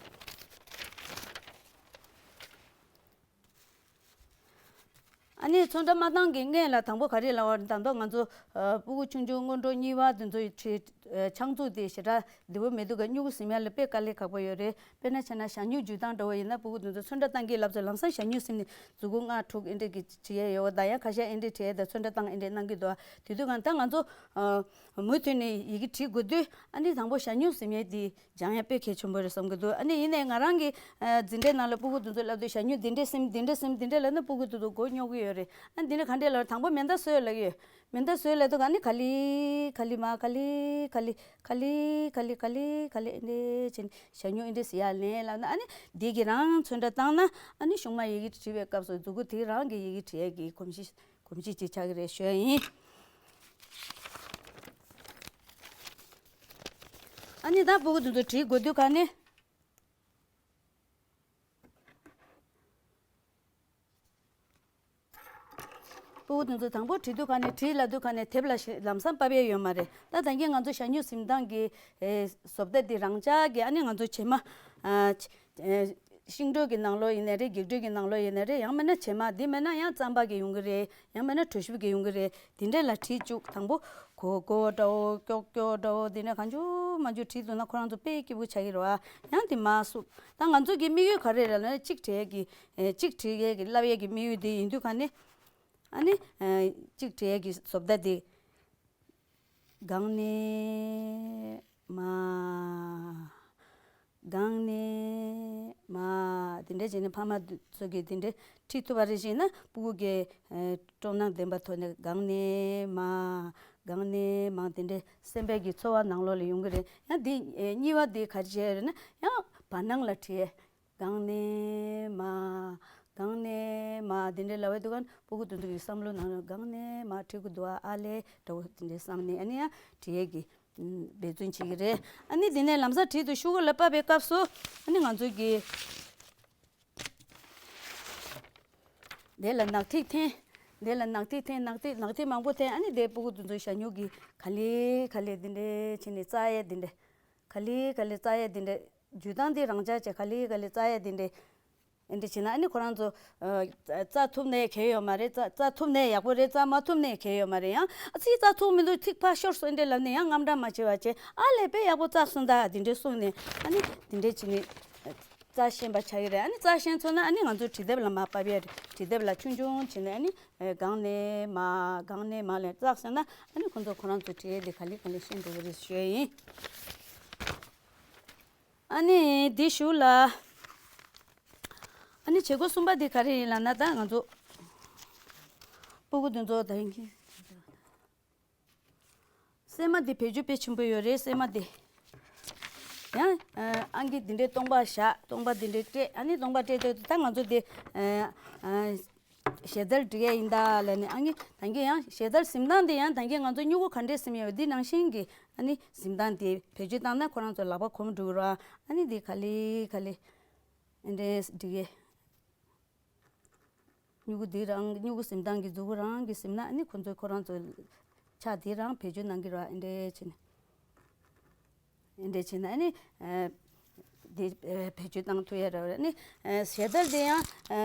ཨ་ནི་ཚོན་ཁྲ་མ་བཏང་གི་སྔོན་ལ་དང་པོ་ག་རེ་ལབ་པ་རེད། ད་ལྟ་ང་ཚོ་ཨ་སྤུ་གུ་ཆུང་ཆུང་སྔོན་འགྲོ་གཉིས་པ་དེ་ཚོའི་ཁྲིད་ཨ་ཆང་བཙུགས་དེ་ཞེ་དྲག་བདེ་པོ་མི་འདུག་ག་སྨྱུ་གུ་ཟིན་ཡ་ལ་དཔེ་དཀའ་ལས་ཁག་པོ་ཡོད་རེད། དཔེར་ན་བྱ་སྨྱུག་འཇུ་སྟངས་འདྲ་བོ་ཡིན་ན་སྤུ་གུ་དེ་ཚོ་ཚོན་ཁྲ་བཏང་གི་ལབ་ཚོད་ལམ་སང་བྱ་སྨྱུག་ཟིན་ནས་མཛུབ་གུ་ལྔ་དྲུག་ཨེ་འདྲས་ཀྱི་བྲིས་ཡ་ཡོད་པ་དང་། ཡང་ཁ་ཤས་ཨེ་འདྲས་བྲིས་ཡ་དང་ཚོན་ཁྲ་བཏང་ཨེ་འདྲས་གནང་གི་འདུག་དེ་དུས་གང་ད་ང་ཚོ་ཨ་མུ་མཐུད་ནས་ཡི་གེ་བྲིས་དགོས་དུས། ཨ་ནི་དང་པོ་བྱ་སྨྱུག་ཟིན་ཡས་དེ་སྦྱང་ཡ་དཔེ་གལ་ཆེན་པོ་རེད་བསམ་གྱི་འདུག་ཨ་ནི་ཡིན་ནའི་ང་རང་གི་ཨ་འཛིན་གྲྭའི་ནང་ལ་སྤུ་གུ་དེ་ཚོ་ལབ་དུས་བྱ་སྨྱུག་འདི་འདྲས་ཟིན་འདི་འདྲས་ཟིན་འདི་འདྲས་ལབ་ན་སྤུ་གུ་དེ་ཚོ་མགོ་རྙོག་གི་ཡོད་རེད། ཨ་འདི་འདྲས་ག་འདྲས་ལབ་དང་པོ་མེ་མདའ་བཟོས་ལབ་ཀྱི་ཡོད། མེ་མདའ་བཟོས་ལབ་དུས་ག་ནི་ག་ལི་ག་ལི་མ་ག་ལི་ག་ལི་ག་ལི་ག་ལི་ག་ལི་ག་ལི་ཨེ་འདྲས་བྱས་ནས་བྱ་སྨྱུག་ཨེ་འདྲས་ཟིན་ཡ་ལེན་ལབ་ན། ཨ་ནི་འདི་གི་རང་ཚོན་ཁྲ་བཏང་ན་ཨ་ནི་གཞུག་མ་ཡི་གེ་བྲིས་པའི་སྐབས་སུ་མཛུབ་གུ་དེ་རང་གི་ཡི་གེ་བྲིས་ཡས་ཀྱི་གོམས་གཤིས་གོམས་གཤིས་ཅིག་ཆགས་ཀྱི་རེད་ཞུ་ཡ་ཡིན། ཨ་ནི་ད་སྤུ་གུ་དེ་ཚོ་བྲིས་དགོས་དུས་ག་ནས། སྤུ་གུ་དེ་ཚོ་དང་པོ་བྲིས་དུས་ག་ནས་བྲིས་ལབ་དུས་ག་ནས་དེབ་ལ་ཞེ་ལམ་སང་ཕབ་ཡས་ཡོད་མ་རེད། ད་ད་གིན་ང་ཚོ་བྱ་སྨྱུག་ཟིན་སྟངས་ཀྱི་ཨེ་བཟོ་ལྟ་འདི་རང་འཇགས་ཀྱི་ཨ་ནི་ང་ཚོ་བྱེ་མ་ཨ་ཨེ་ཤིང་དྲོད་ཀྱི་ནང་ལོགས་ཡིན་ནའི་རེད། འགྱིག་དྲོད་ཀྱི་ནང་ལོགས་ཡིན་ནའི་རེད། ཡང་མིན་ན་བྱེ་མ་འདི་མིན་ན་ཡང་རྩམ་པ་གི་ཡོང་གི་རེད། ཡང་མིན་ན་གྲོ་ཞིབ་ཀྱི་ཡོང་གི་རེད། དེ་འདྲས་ལ་བྲིས་བཅུག་དང་པོ་གོ་གོ་འདྲ་བོ་ཀྱོག་ཀྱོག་འདྲ་བོ་དེ་འདྲས་གང་བྱུང་མང་བྱུང་བྲིས་འདུག་ན་ཁོ་རང་ཚོ་དཔེ་སྐྱིད་པོ་ཆགས་ཀྱི་རེད་བ། ཡང་དེ་མ་བསུབ། ད་ང་ཚོ་གི་དམིགས་ཡུལ་ག་རེ་རེད་ལབ་ན་གཅིག་བྲིས་ཡས་ཀྱི་ཨེ་གཅིག་བྲིས་ཡས་ཀྱི་བསླབ་ཡས་ཀྱི་དམིགས་ཡུལ་དེ་ཡིན་དུས་ག་ནས་ཨ་ནི་ཨེ་གཅིག་བྲིས་ཡས་ཀྱི་བཟོ་ལྟ་དེ། གང་ནས་མ། གང་ནས་མ། དེ་འདྲས་བྱས་ནས་ཕ་མ་ཚོ་གིས་དེ་འདྲས་ཁྲིད་ཐུབ་པ་རེད་ཅེ་ན་སྤུ་གུ་གིས་ཨེ་སྤྲོ་སྣང་ལྡན་པའི་ཐོག་ནས་གང་ནས་མ། གང་ནས་མ་དེ་འདྲས་སེམས་པའི་གི་ཚོར་བ་ནང་ལོགས་ལ་ཡོང་གི་རེད། ཡང་དེ་ཨེ་གཉིས་པ་དེ་ག་རེ་བྱས་རེད་ན་ཡང་བར་སྣང་ལ་བྲིས། གང་ནས་མ། གང་ནས་མ་དེ་འདྲས་ལབ་པའི་དུས་ག་སྤུ་གུ་དེ་ཚོ་གི་བསམ་བློ་ནང་ལ་གང་ནས་མ་བྲིས་དགོས་འདུག་ཨ། ཨ་ལས་འདྲ་བོ་དེ་འདྲས་བསམ་ནས་ཨ་ནི་ཡང་བྲིས་ཡས་ཀྱི་འབད་བརྩོན་བྱེད་ཀྱི་རེད། ཨ་ནི་དེ་ནས་ལམ་སང་བྲིས་དུས་ཤོག་གུ་ལ་ཕབ་པའི་སྐབས་སུ་ཨ་ནི་ང་ཚོ་གི་དེ་ལ་ནག་ཐིག་འཐེན། དེ་ལ་ནག་ཐིག་འཐེན། ནག་ཐིག་ནག་ཐིག་མང་པོ་འཐེན། ཨ་ནི་དེ་སྤུ་གུ་དེ་ཚོ་བྱ་སྨྱུག་གི་ག་ལེ་ག་ལེ་དེ་འདྲས་བྱས་ནས་བཙག་ཡས་དེ་འདྲས། ག་ལེ་ག་ལེ་བཙག་ཡས་དེ་འདྲས། འཇུ་སྟངས་དེ་རང་འཇགས་བྱས་ག་ལེ་ག་ལེ་བཙག་ཡས་དེ་འདྲས། ཨེ་འདྲས་བྱས་ན་ཨ་ནི་ཁོ་རང་ཚོ་ཨ་བཙག་ཐུབ་ནའི་གལ་ཡོད་མ་རེད། བཙག་བཙག་ཐུབ་ནའི་ཡག་པོ་རེད། བཙག་མ་ཐུབ་ནའི་གལ་ཡོད་མ་རེད། ཡང་ཨ་ཙི་བཙག་ཐུབ་མི་འདུག་ཐིག་ཕར་ཤོར་སོང་འདྲས་ལབ་ནས་ཡང་དངངས་སྐྲག་མ་བྱེད་པ་བྱས། ཨ་ལས་དཔེ་ཡག་པོ་བཙག་སོང་ད་དེ་འདྲས་གསུངས་ནས་ཨ་ནི་དེ་འདྲས་བྱས་ནས་བཙག་ཤེས་པ་ཆགས་ཀྱི་རེད། ཨ་ནི་བཙག་ཤེས་ཚར་ན་ཨ་ནི་ང་ཚོ་བྲིས་དེབ་ལ་མར་ཕབ་ཡས་རེད། བྲིས་དེབ་ལ་ཆུང་ཆུང་བྱས་ནས་ཨ་ནི་ཨེ་གང་ནས་མ་གང་ནས་མ་ལབ་བཙག་སོང་ན་ཨ་ནི་ཁོ་ཚོ་ཁོ་རང་ཚོ་བྲིས་ཡས་དེ་ག་ལེ་ག་ལེ་ཤེས་འགྲོ་གི་རེད་ཞུ་ཡས་ཡིན། ཨ་ནི་འདི་ཞུ་ལ། ཨ་ནི་བྱེད་སྒོ་གསུམ་པ་འདི་ག་རེ་ཡིན་ལབ་ན་ད་ང་ཚོ་སྤུ་གུ་འདི་ཚོ་ད་ཡིན་གྱི། སྲན་མ་འདི་བེད་སྤྱོད་དཔེ་ཆེན་པོ་ཡོད་རེད། སྲན་མ་འདི། ཡང་ཨ་ཨང་ཀི་འདི་འདྲའི་སྟོང་པ་བཞག་སྟོང་པ་འདི་འདྲའི་སྤྲད། ཨ་ནི་སྟོང་པ་སྤྲད་དུས་ད་ང་ཚོ་འདི་ཨ་ཨ། ཞལ་ཏར་འབྲི་ཡས་ཡིན་ད་ལབ་ནས་ཨ་ནི་ད་གིན་ཡང་ཞལ་ཏར་ཟིན་སྟངས་དེ་ཡང་ད་གིན་ང་ཚོ་སྨྱུ་གུ་ག་འདྲས་ཟིན་ཡོད་འདི་ནང་བཞིན་གྱི་ཨ་ནི་ཟིན་སྟངས་དེ་བེད་སྤྱོད་བཏང་ན་ཁོ་རང་ཚོ་ལག་པ་གོམས་འགྲོ་གི་རེད། ཨ་ནི་འདི་ག་ལེ་ག་ལེ་ཨེ་འདྲས་འབྲི་གི། སྨྱུ་གུ་འདི་རང་སྨྱུ་གུ་ཟིན་སྟངས་ཀྱི་མཛུབ་གུ་རང་གིས་ཟིན་ན་ཨ་ནི་ཁོ་ཚོས་ཁོ་རང་ཚོ་ཕྱག་དེ་རང་བེད་སྤྱོད་གནང་གི་རེད། ཨེ་འདྲས་བྱས་ནས། ཨེ་འདྲས་བྱས་ན་ཨ་ནི་ཨ་དེ་ཨ་བེད་སྤྱོད་བཏང་ཐུབ་ཡ་རེད། ཨ་ནི་ཨ་ཞལ་ཏར་དེ་ཡང་ཨ་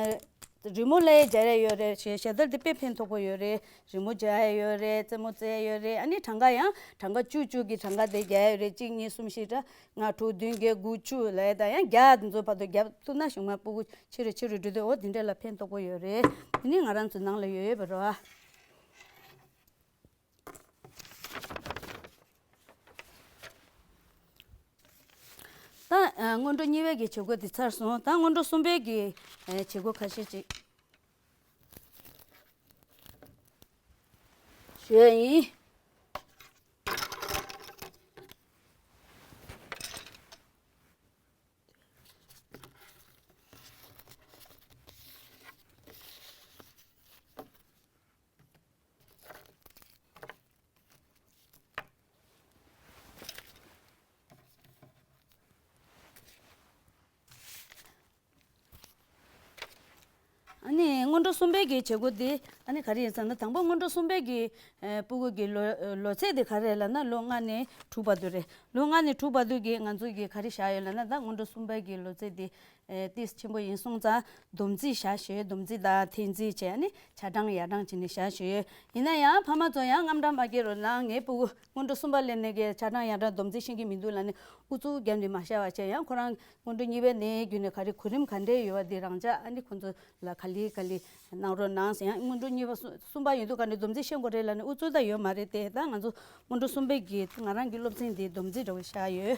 རི་མོ་ལ་ཡ་སྦྱར་ཡ་ཡོད་རེད། ཞལ་ཞལ་ཏར་དེ་དཔེ་ཕན་ཐོགས་པོ་ཡོད་རེད། རི་མོ་སྦྱར་ཡ་ཡོད་རེད། རྩེད་མོ་རྩེ་ཡ་ཡོད་རེད། ཨ་ནི་གྲངས་ཀ་ཡང་གྲངས་ཀ་བཅུ་བཅུ་གི་གྲངས་ཀ་དེ་རྒྱག་ཡ་ཡོད་རེད། གཅིག་གཉིས་གསུམ་བཞི་ལྔ་དྲུག་བདུན་བརྒྱད་དགུ་བཅུ་ལ་ཡ་དང་ཡང་བརྒྱ་དེ་ཚོ་བར་དུ་རྒྱབ་ཐུབ་ན་གཞུག་མ་སྤུ་གུ་ཆེ་རུ་ཆེ་རུ་འགྲོ་དུས་འོ་དེ་འདྲ་ལ་ཕན་ཐོགས་པོ་ཡོད་རེད། དེ་ནི་ང་རང་ཚོ་ནང་ལ་ཡོད་ཡོད་པ་རེད་བ། ད་ཨ་སྔོན་འགྲོ་གཉིས་པའི་གི་བྱེད་སྒོ་དེ་ཚར་སོང་། ད་སྔོན་འགྲོ་གསུམ་པའི་གི་ཨ་བྱེད་སྒོ་ཁ་ཤས་ཅིག་ཞུ་ཡ་ཡིན། ཨ་ནི་སྔོན་འགྲོ་གསུམ་པའི་གི་བྱེད་སྒོ་འདི་ཨ་ནི་ག་རེ་ཡིན་ཟེར་ན། དང་པོ་སྔོན་འགྲོ་གསུམ་པའི་གི་ཨ་སྤུ་གུ་གི་ལོ་ལོ་ཚད་དེ་ག་རེ་ལབ་ན་ལོ་ལྔ་ནས་དྲུག་བར་དུ་རེད། ལོ་ལྔ་ནས་དྲུག་བར་དུ་གི་ང་ཚོ་གི་ག་རེ་བཞག་ཡོད་ལབ་ན། ད་སྔོན་འགྲོ་གསུམ་པའི་གི་ལོ་ཚད་དེ་ ཨེ་ཏིས་ཆེན་པོ་ཡིན་སོང་ཙང་སྡོམ་རྩིས་བཞག་ཞུ་ཡོད། སྡོམ་རྩིས་དང་འཐེན་རྩིས་བྱས་ནས་ཆ་གྲངས་ཡར་གྲངས་བྱས་ནས་བཞག་ཞུ་ཡོད། ཡིན་ན་ཡང་ཕ་མ་ཚོ་ཡང་དངངས་སྐྲག་མ་སྐྱེ་རོགས་གནང་། ངའི་སྤུ་གུ་སྔོན་འགྲོ་གསུམ་པ་སླེབས་ནས་ཀྱི་ཆ་གྲངས་ཡར་གྲངས་སྡོམ་རྩིས་ཤེས་ཀྱི་མི་འདུག་ལབ་ནས་ཨུ་ཚུགས་བརྒྱབ་ནས་མ་བཞག་པ་བྱས། ཡང་ཁོ་རང་སྔོན་འགྲོ་གཉིས་པའི་ནས་བརྒྱུད་ནས་ག་རེ་གོ་རིམ་ག་འདྲས་ཡོད་པ་འདི་རང་ཅག་ཨ་ནི་ཁོ་ཚོ་ལ་ག་ལེ་ག་ལེ་གནང་རོགས་གནང་ཟེར། ཡང་སྔོན་འགྲོ་གཉིས་པ་གསུ- གསུམ་པ་ཡིན་དུས་ག་འདྲས་སྡོམ་རྩིས་ཤེས་དགོས་རེད་ལབ་ནས་ཨུ་ཚུགས་ད་ཡོད་མ་རེད་དེ། ད་ང་ཚོ་སྔོན་འགྲོ་གསུམ་པའི་གི་ང་རང་གི་སློབ་ཚན་འདི་སྡོམ་རྩིས་འདྲ་བོ་བཞག་ཡོད།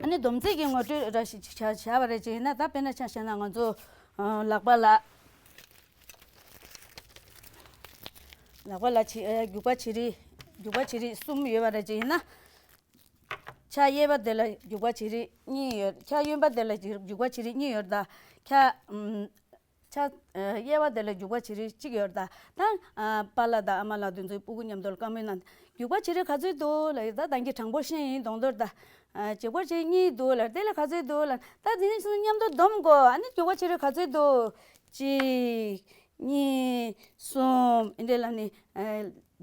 ཨ་ནི་སྡོམ་རྩིས་ཀྱི་ངོ་སྤྲོད་ར་ཞིག་བྱ- བྱ་བ་རེད་ཅེ་ན། ད་དཔེར་ན་ཆ་བཞག་ན་ང་ཚོ་ཨ་ལག་པ་ལ་ལག་པ་ལ་ཆི- ཨ་རྒྱུག་པ་བྱི་རིལ་རྒྱུག་པ་བྱི་རིལ་གསུམ་ཡོད་པ་རེད་ཅེ་ན། ཕྱག་གཡས་པ་དེ་ལ་རྒྱུག་པ་བྱི་རིལ་གཉིས་ཡོད། ཕྱག་གཡོན་པ་དེ་ལ་རྒྱུག་པ་བྱི་རིལ་གཉིས་ཡོད་ད། ཕྱག་ཨམ། ཕྱག་ཨ་གཡས་པ་དེ་ལ་རྒྱུག་པ་བྱི་རིལ་གཅིག་ཡོད་ད། ད་ཨ་པཱ་ལགས་དང་ཨ་མ་ལགས་དེ་ཚོའི་སྤུ་གུ་མཉམ་དུ་བཀའ་མོལ་གནང་། རྒྱུག་པ་བྱི་རིལ་ག་ཚོད་འདུག་ལབ་ཡོད་ད། ད་གིན་དྲང་པོ་བཤད་ཡིན་གདོང་མདོག་ད། ཨ་རྒྱུག་པ་བྱི་རིལ་གཉིས་འདུག་ལབ། དེ་ལ་ག་ཚོད་འདུག་ལབ། ད་དེ་ནས་མཉམ་དུ་སྡོམ་དགོས། ཨ་ནི་རྒྱུག་པ་བྱི་རིལ་ག་ཚོད་འདུག་གཅིག་གཉིས། གསུམ། ཨེ་འདྲས་ལབ་ནས་ཨ་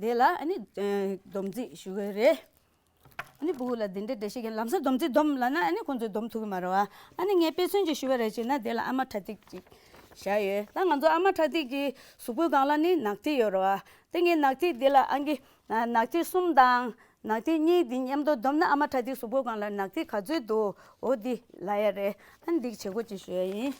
དེ་ལ་ཨ་ནི་ཨ་སྡོམ་རྩིས་ཞུ་གི་རེད། ཨ་ནི་སྤུ་གུ་ལ་འདི་འདྲའི་འགྲེལ་བཤད་ཀྱི་ལམ་སང་སྡོམ་རྩིས་སྡོམ་ལབ་ན་ཨ་ནི་ཁོང་ཚོས་སྡོམ་ཐུབ་ཀྱི་མ་རེད་བ། ཨ་ནི་ངས་དཔེ་མཚོན་ཅིག་ཞུ་བ་རེད་ཅེ་ན། དེ་ལ་ཨ་མ་ཁྲ་ཐིག་ཅིག་བཞག་ཡོད། ད་ང་ཚོ་ཨ་མ་ཁྲ་ཐིག་གི་གཟུགས་པོའི་སྒང་ལ་ནི་ནག་ཐིག་ཡོད་རེད་བ། དེ་ངས་ནག་ཐིག་འདི་ལ་ཨང་ཀི་ནག་ཐིག་གསུམ་དང་ནག་ཐིག་གཉིས་འདི་མཉམ་དུ་བསྡོམས་ན་ཨ་མ་ཁྲ་ཐིག་གཟུགས་པོའི་སྒང་ལ་ནག་ཐིག་ག་ཚོད་འདུག་འོ་འདི་ལབ་ཡ་རེད། ཨ་ནི་འདི་གི་བྱེད་སྒོ་ཅིག་ཞུ་ཡ་ཡིན།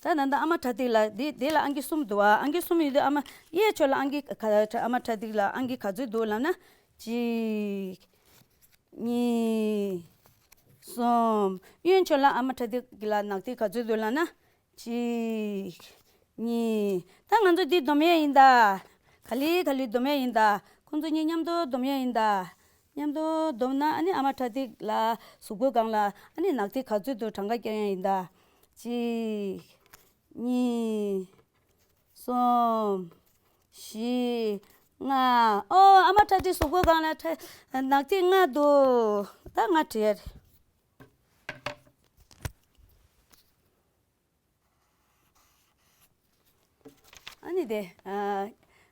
ད་ད་ལྟ་ཨ་མ་ཁྲ་ཐིག་ལ་འདི་འདི་ལ་ཨང་ཀི་གསུམ་འདུག་བ། ཨང་ཀི་གསུམ་ཡོད་དུས་ཨ་མ་གཡས་ཕྱོགས་ལ་ཨང་ཀི་ག- ཨ་མ་ཁྲ་ཐིག་ལ་ཨང་ཀི་ག་ཚོད་འདུག་ལབ་ན། གཅིག་གཉིས། གསུམ། གཡོན་ཕྱོགས་ལ་ཨ་མ་ཁྲ་ཐིག་ལ་ནག་ཐིག་ག་ཚོད་འདུག་ལབ་ན། གཅིག་གཉིས། ད་ང་ཚོ་འདི་སྡོམ་ཡས་ཡིན་ད། ག་ལེ་ག་ལེ་སྡོམ་ཡས་ཡིན་ད། ཁོང་ཚོ་གཉིས་མཉམ་དུ་སྡོམ་ཡས་ཡིན་ད། མཉམ་དུ་བསྡོམས་ན་ཨ་ནི་ཨ་མ་ཁྲ་ཐིག་ལ་གཟུགས་པོའི་སྒང་ལ་ཨ་ནི་ནག་ཐིག་ག་ཚོད་འདུག་གྲངས་ཀ་བསྐྱལ་ཡས་ཡིན་ད། གཅིག་གཉིས། གསུམ། བཞི། ལྔ། ཨོ་ཨ་མ་ཁྲ་ཐིག་གཟུགས་པོའི་སྒང་ལ་ཁྲ- ནག་ཐིག་ལྔ་འདུག་ད་ལྔ་བྲིས་ཡ་རེད། ཨ་ནི་དེ་ཨ་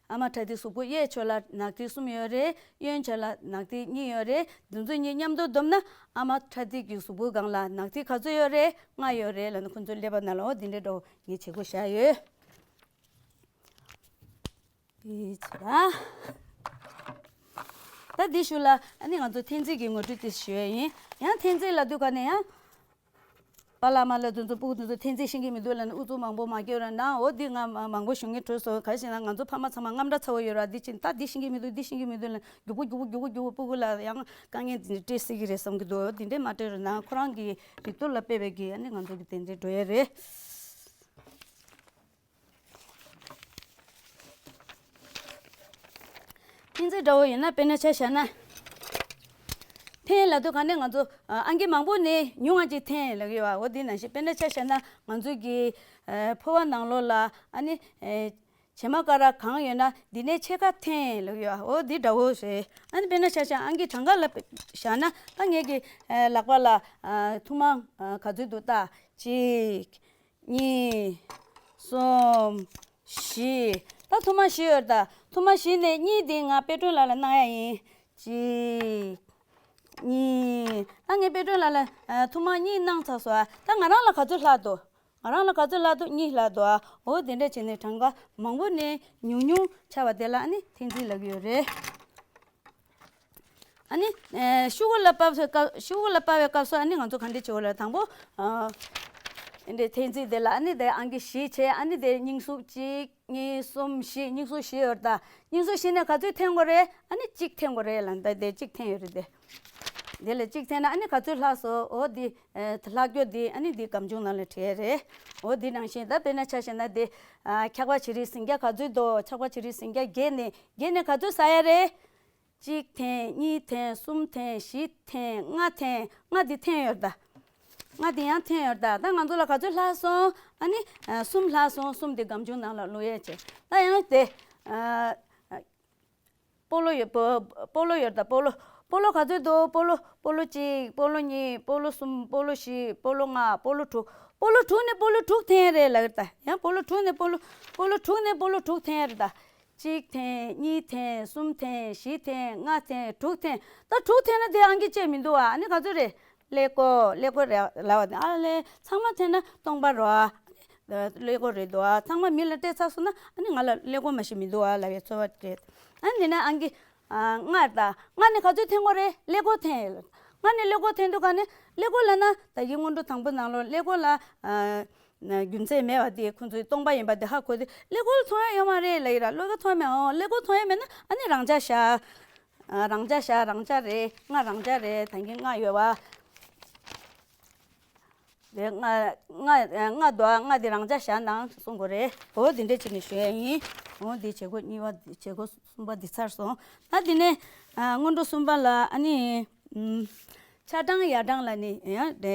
ཨ་མ་ཁྲ་ཐིག་གཟུགས་པོ་གཡས་ཕྱོགས་ལ་ནག་ཐིག་གསུམ་ཡོད་རེད། གཡོན་ཕྱོགས་ལ་ནག་ཐིག་གཉིས་ཡོད་རེད། འདི་ཚོ་གཉིས་མཉམ་དུ་བསྡོམས་ན་ཨ་མ་ཁྲ་ཐིག་གི་གཟུགས་པོའི་སྒང་ལ་ནག་ཐིག་ག་ཚོད་ཡོད་རེད། ལྔ་ཡོད་རེད་ལབ་ནས་ཁོང་ཚོའི་ཀླད་པ་ནང་ལ་འོ་འདི་འདྲའི་འདྲ་བོ་ངས་བྱེད་སྒོ་བཞག་ཡོད། དེ་ཚོ་ལ། ད་འདི་ཞུ་ལ་ཨ་ནི་ང་ཚོ་འཐེན་རྩིས་ཀྱི་ངོ་སྤྲོད་དེ་ཞུ་ཡ་ཡིན། ཡང་འཐེན་རྩིས་ལབ་དུས་ག་ནས་ཡང་། པཱ་ལགས་མ་ལགས་དེ་ཚོ་སྤུ་གུ་དེ་ཚོ་འཐེན་རྩིས་ཤེས་ཀྱི་མི་འདུག་ལབ་ནས་ཨུ་ཚུགས་མང་པོ་མ་སྐྱོན་རོགས་གནང་། འོ་འདི་ང་མ- མང་པོ་ཞུ་ངེས་བྲོས་སོང་། ག་རེ་ཟེར་ན་ང་ཚོ་ཕ་མ་ཚང་མ་དངངས་སྐྲག་ཚ་བོ་ཡོད་ར། འདི་ཅི་ད་འདི་ཤེས་ཀྱི་མི་འདུག་འདི་ཤེས་ཀྱི་མི་འདུག་ལབ་ནས་རྒྱུག་པོ་རྒྱུག་པོ་རྒྱུག་པོ་རྒྱུག་པོ་སྤུ་གུ་ལ་ཡང་དཀའ་ངལ་འདི་འདྲ་སྤྲད་སྲིད་ཀྱི་རེད་བསམ་གྱི་འདུག་འདི་འདྲས་མ་སྤྲད་རོགས་གནང་། ཁོ་རང་གི་རིག་སྟོབས་ལ་དཔག་པའི་གི་ཨ་ནི་ང་ཚོ་གི་དེ་འདྲས་འགྲོ་ཡ་རེད། འཐེན་རྩིས་འདྲ་བོ་ཡིན་ན་དཔེར་ན་ཆ་བཞག་ན། འཐེན་ལབ་དུས་ག་ནས་ང་ཚོ་ཨ་ཨང་ཀི་མང་པོ་ནས་ཉུང་བ་ཅིག་འཐེན་ལབ་ཀྱི་ཡོད་པ། འོ་འདི་ནང་བཞིན་དཔེར་ན་ཆ་བཞག་ན་ང་ཚོ་གི་ཨ་ཕོར་བ་ནང་ལོགས་ལ་ཨ་ནི་ཨ་བྱེ་མ་ཀ་ར་གང་ཡོད་ན་འདི་ནས་ཕྱེད་ཀ་འཐེན་ལབ་ཀྱི་ཡོད་པ། འོ་འདི་འདྲ་བོ་རེད། ཨ་ནི་དཔེར་ན་ཆ་བཞག་ཨང་ཀི་གྲངས་ཀ་ལ་བཞག་ན་ད་ངེད་ཀྱི་ཨ་ལག་པ་ལ་ཨ་ཐུར་མ་ཨ་ག་ཚོད་འདུག་ལྟ། གཅིག་གཉིས། གསུམ། བཞི། ད་ཐུར་མ་བཞི་ཡོད་ད། ཐུར་མ་བཞི་ནས་གཉིས་འདི་ང་དཔལ་སྒྲོན་ལགས་ལ་གནང་ཡ་ཡིན། གཅིག་གཉིས། ད་ངས་དཔལ་སྒྲོན་ལགས་ལ་ཨ་ཐུར་མ་གཉིས་གནང་ཚར་སོང་ཨ། ད་ང་རང་ལ་ག་ཚོད་ལྷག་འདུག་ང་རང་ལ་ག་ཚོད་ལྷག་འདུག་གཉིས་ལྷག་འདུག་ཨ། འོ་དེ་འདྲ་བྱས་ནས་གྲངས་ཀ་མང་པོ་ནས་ཉུང་ཉུང་ཆགས་པ་དེ་ལ་ཨ་ནི་འཐེན་རྩིས་ལབ་ཀྱི་ཡོད་རེད། ཨ་ནི་ཨེ་ཤོག་གུ་ལ་ཕབ་པའི་སྐབས། ཤོག་གུ་ལ་ཕབ་པའི་སྐབས་སུ་ཨ་ནི་ང་ཚོ་ག་འདྲ་བྱེད་དགོས་ལབ། དང་པོ་ཨ་འདི་འཐེན་རྩིས་དེ་ལ་ཨ་ནི་དེ་ཨང་ཀི་བཞི་བྱས། ཨ་ནི་དེ་སྙིང་ཟུར་གཅིག་གཉིས། གསུམ། བཞི། སྙིང་ཟུར་བཞི་ཡོད་ད། སྙིང་ཟུར་བཞི་ནས་ག་ཚོད་འཐེན་དགོས་རེད། ཨ་ནི་གཅིག་འཐེན་དགོས་རེད་ལབ། ད་དེ་གཅིག་འཐེན་ཡོད་རེད་དེ། དེ་ལ་གཅིག་འཐེན་ན་ཨ་ནི་ག་ཚོད་ལྷག་སོང་། འོ་འདི་ཨེ་ལྷག་རྒྱུ་འདི་ཨ་ནི་འདི་སྒམ་ཆུང་ནང་ལ་བྲིས་རེད། འོ་འདི་ནང་བཞིན་ད་དཔེར་ན་ཆ་བཞག་ན་དེ་ཨ་འཁྱག་པ་བྱི་རིལ་ཟིང་སྐྱ་ག་ཚོད་འདུག་འཁྱག་པ་བྱི་རིལ་ཟིང་སྐྱ་བརྒྱད་ནས། བརྒྱད་ནས་ག་ཚོད་ཟ་ཡ་རེད། གཅིག་འཐེན། གཉིས་འཐེན། གསུམ་འཐེན། བཞི་འཐེན། ལྔ་འཐེན། ལྔ་འདི་འཐེན་ཡོད་ད། ལྔ་འདི་ཡང་འཐེན་ཡོད་ད། ད་ང་ཚོ་ལ་ག་ཚོད་ལྷག་སོང་། ཨ་ནི་ཨ་གསུམ་ལྷག་སོང་། གསུམ་འདི་སྒམ་ཆུང་ནང་ལ་བླུག་ཡས་བྱས། ད་ཡང་དེ་ཨ་སྤོ་ལོ་ཡོད། སྤོ- སྤོ་ལོ་ཡོད་ད། སྤོ་ལོ། སྤོ་ལོ་ག་ཚོད་འདུག་སྤོ་ལོ། སྤོ་ལོ་གཅིག་སྤོ་ལོ་གཉིས། སྤོ་ལོ་གསུམ། སྤོ་ལོ་བཞི། སྤོ་ལོ་ལྔ། སྤོ་ལོ་དྲུག་སྤོ་ལོ་དྲུག་ནས་སྤོ་ལོ་དྲུག་འཐེན་རེད་ལབ་ཀྱི་རེད་ད། ཡང་སྤོ་ལོ་དྲུག་ནས་སྤོ་ལོ། སྤོ་ལོ་དྲུག་ནས་སྤོ་ལོ་དྲུག་འཐེན་རེད་ད། གཅིག་འཐེན། གཉིས་འཐེན། གསུམ་འཐེན། བཞི་འཐེན། ལྔ་འཐེན། དྲུག་འཐེན། ད་དྲུག་འཐེན་ན་དེ་ཨང་ཀི་བཅད་མི་འདུག་ཨ། ཨ་ནི་ག་ཚོད་རེད། ཀླད་ཀོར། ཀླད་ཀོར་རེད་ལབ་པ་དེ། ཨ་ལས་ཚང་མ་འཐེན་ན་སྟོང་པ་རེད་ཨ། ཀླད་ཀོར་རེད་འདུག་ཨ། ཚང་མ་མི་ལ་སྤྲད་ཚར་སོང་ན་ཨ་ནི་ང་ལ་ཀླད་ཀོར་མ་ཤེས་མི་འདུག་ཨ་ལབ་པའི་ཚོར་བ་རེད། ཨ་ནི་དེ་ནས་ཨང་ཀི་ཨ་ལྔ་རེད་ད། ལྔ་ནས་ག་ཚོད་འཐེན་དགོས་རེད། ཀླད་ཀོར་འཐེན། ལྔ་ནས་ཀླད་ཀོར་འཐེན་དུས་ག་ནས་ཀླད་ཀོར་ལབ་ན་ད་གིན་སྔོན་འགྲོ་དང་པོ་ནང་ལོགས་ཀླད་ཀོར་ལ་ཨ། རྒྱུ་མཚན་མེད་པ་དེ་ཁོང་ཚོས་སྟོང་པ་ཡིན་པ་དེ་ཧ་གོ་དུས་ཀླད་ཀོར་ཚོང་ཡ་ཡོད་མ་རེད་ལབ་ཡིན་ར། ཀླད་ཀོར་ཚོང་ཡ་མེད། ཨོ་ཀླད་ཀོར་ཚོང་ཡ་མེད་ན་ཨ་ནི་རང་འཇགས་བཞག་ཨ་རང་འཇགས་བཞག་རང་འཇགས་རེད། ལྔ་རང་འཇགས་རེད། ད་གིན་ལྔ་ཡོད་པ། རེད། ལྔ་ལྔ་ལྔ་འདུག་ཨ། ལྔ་དེ་རང་འཇགས་བཞག་གནང་གསུང་དགོས་རེད། འོ་དེ་འདྲས་བྱས་ནས་ཞུ་ཡ་ཡིན། འོ་དེ་བྱེད་སྒོ་གཉིས་པ་བྱེད་སྒོ་གསུམ་པ་འདི་ཚར་སོང་། ད་དེ་ནས་ཨ་སྔོན་འགྲོ་གསུམ་པ་ལ་ཨ་ནི། ཨུམ། ཆ་གྲངས་ཡ་གྲངས་ལ་ནི་ཡང་དེ་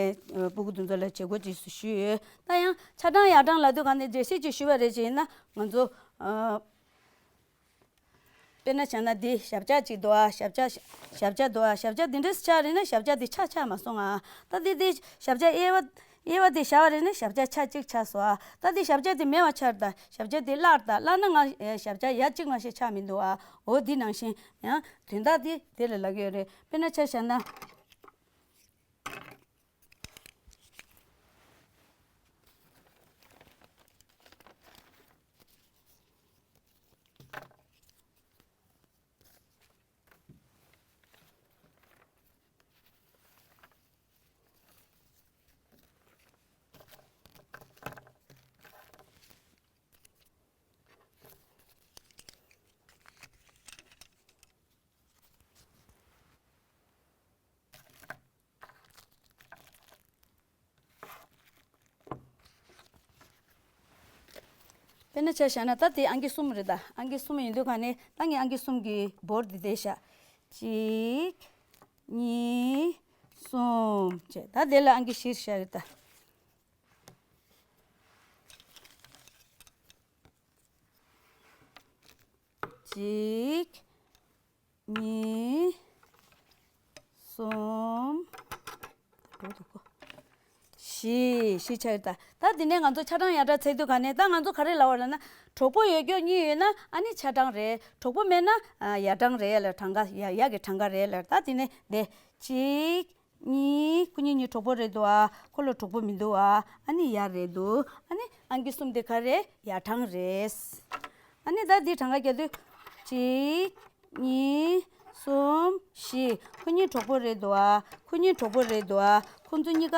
སྤུ་གུ་དེ་ཚོ་ལ་བྱེད་སྒོ་ཅིག་ཞུས་ཡོད། ད་ཡང་ཆ་གྲངས་ཡ་གྲངས་ལབ་དུས་ག་ནས་འགྲེལ་བཤད་ཅིག་ཞུས་པ་རེད་ཅེ་ཡིན་ན་ང་ཚོ་ཨ། དཔེར་ན་བྱས་ན་འདི་ཞབས་བཅགས་ཅིག་འདུག་ཨ། ཞབས་བཅགས་ཞབས་བཅགས་འདུག་ཨ། ཞབས་བཅགས་འདི་འདྲས་ཆགས་རེད་ན་ཞབས་བཅགས་འདི་ཆགས་ཆགས་མ་སོང་ཨ། ད་འདི་འདི་ཞབས་བཅགས་གཡས་པ་གཡས་པ་འདི་བཞག་པ་རེད་ན་ཞབས་བཅགས་ཆ་གཅིག་ཆགས་སོང་ཨ། ད་འདི་ཞབས་བཅགས་འདི་མེད་པ་ཆགས་རེད་ད། ཞབས་བཅགས་འདི་བརླག་རེད་ད། བརླག་ན་ང་ཞབས་བཅགས་ཡ་གཅིག་མ་ཞིག་ཆགས་མི་འདུག་ཨ། འོ་འདི་ནང་བཞིན་ཡང་དོན་དག་འདི་དེ་ལ་ལབ་ཀྱི་ཡོད་རེད། དཔེར་ན་ཆ་བཞག་ན། དཔེར་ན་ཆ་བཞག་ན་ད་དེ་ཨང་ཀི་གསུམ་རེད་ད། ཨང་ཀི་གསུམ་ཡིན་དུས་ག་ནས་ད་ངས་ཨང་ཀི་གསུམ་གྱི་འབོར་འདི་བསྡད་བཞག་གཅིག་གཉིས། གསུམ་བྱས། ད་དེ་ལ་ཨང་ཀི་བཞི་བཞག་རེད་ད། གཅིག་གཉིས། གསུམ། བཞི། བཞི་ཆགས་ཡོད་ད། ད་དེ་ནས་ང་ཚོ་ཆ་གྲངས་ཡ་གྲངས་ཚད་དུས་ག་ནས་ད་ང་ཚོ་ག་རེ་ལབ་པ་ལབ་ན་གྲོགས་པོ་ཡོད་རྒྱུ་གཉིས་ཡོད་ན་ཨ་ནི་ཆ་གྲངས་རེད། གྲོགས་པོ་མེད་ན་ཡ་གྲངས་རེད་ལ། གྲངས་ཀ་ཡ་ཡ་གི་གྲངས་ཀ་རེད་ལ། ད་དེ་ནས་དེ་གཅིག་གཉིས། ཁོ་གཉིས་གཉིས་གྲོགས་པོ་རེད་འདུག་ཨ། ཁོ་ལ་གྲོགས་པོ་མི་འདུག་ཨ། ཨ་ནི་ཡ་རེད་འདུག་ཨ་ནི་ཨང་ཀི་གསུམ་དེ་ག་རེ་ཡ་གྲངས་རེད། ཨ་ནི་ད་འདི་གྲངས་ཀ་རྒྱག་དུས་གཅིག་གཉིས། གསུམ། བཞི། ཁོ་གཉིས་གྲོགས་པོ་རེད་འདུག་ཨ། ཁོ་གཉིས་གྲོགས་པོ་རེད་འདུག་ཨ། ཁོ་ཚོ་གཉིས་ཀ་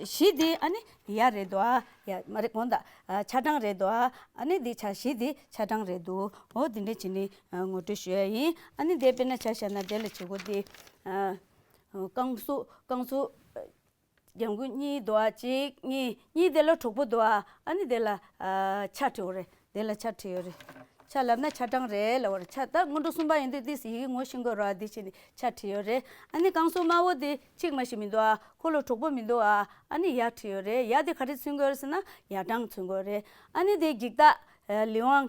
བཞི་དེ་ཨ་ནི་ཡ་རེད་འདུག་ཨ། ཡ་མ་རེད་དགོངས་དག་ཨ། ཆ་གྲངས་རེད་འདུག་ཨ། ཨ་ནི་འདི་ཆ་བཞི་དེ་ཆ་གྲངས་རེད་འདུག་འོ་འདི་འདྲས་བྱས་ནས་ངོ་སྤྲོད་ཞུ་ཡ་ཡིན། ཨ་ནི་འདི་དཔེར་ན་ཆ་བཞག་ན་འདི་ལ་བྱེད་སྒོ་འདི། རྐང་ཟུག་རྐང་ཟུག་རྒྱབ་མགུལ་གཉིས་འདུག་ཨ། གཅིག་གཉིས། གཉིས་དེ་ལ་གྲོགས་པོ་འདུག་ཨ། ཨ་ནི་དེ་ལ་ཨ་ཆ་བྲིས་པ་རེད། དེ་ལ་ཆ་བྲིས་ཡོད་རེད། ཆ་ལབ་ན་ཆ་གྲངས་རེད་ལབ་པ་རེད། ཆ་ད་སྔོན་འགྲོ་གསུམ་པ་ཡིན་དུས་ཏིས་ཡི་གེ་ངོ་ཤེས་དགོས་རེད་བ། འདི་བྱས་ནས་ཆ་བྲིས་ཡོད་རེད། ཨ་ནི་རྐང་ཟུག་དམར་པོ་དེ་གཅིག་མ་ཞིག་མི་འདུག་ཨ། ཁོ་ལ་གྲོགས་པོ་མི་འདུག་ཨ། ཨ་ནི་ཡ་བྲིས་ཡོད་རེད། ཡ་དེ་ག་རེ་མཚོན་གྱི་ཡོད་རེད་ཟེར་ན་ཡ་གྲངས་མཚོན་གྱི་ཡོད་རེད། ཨ་ནི་དེ་འགྱིག་རྟགས་ལི་ཝང་།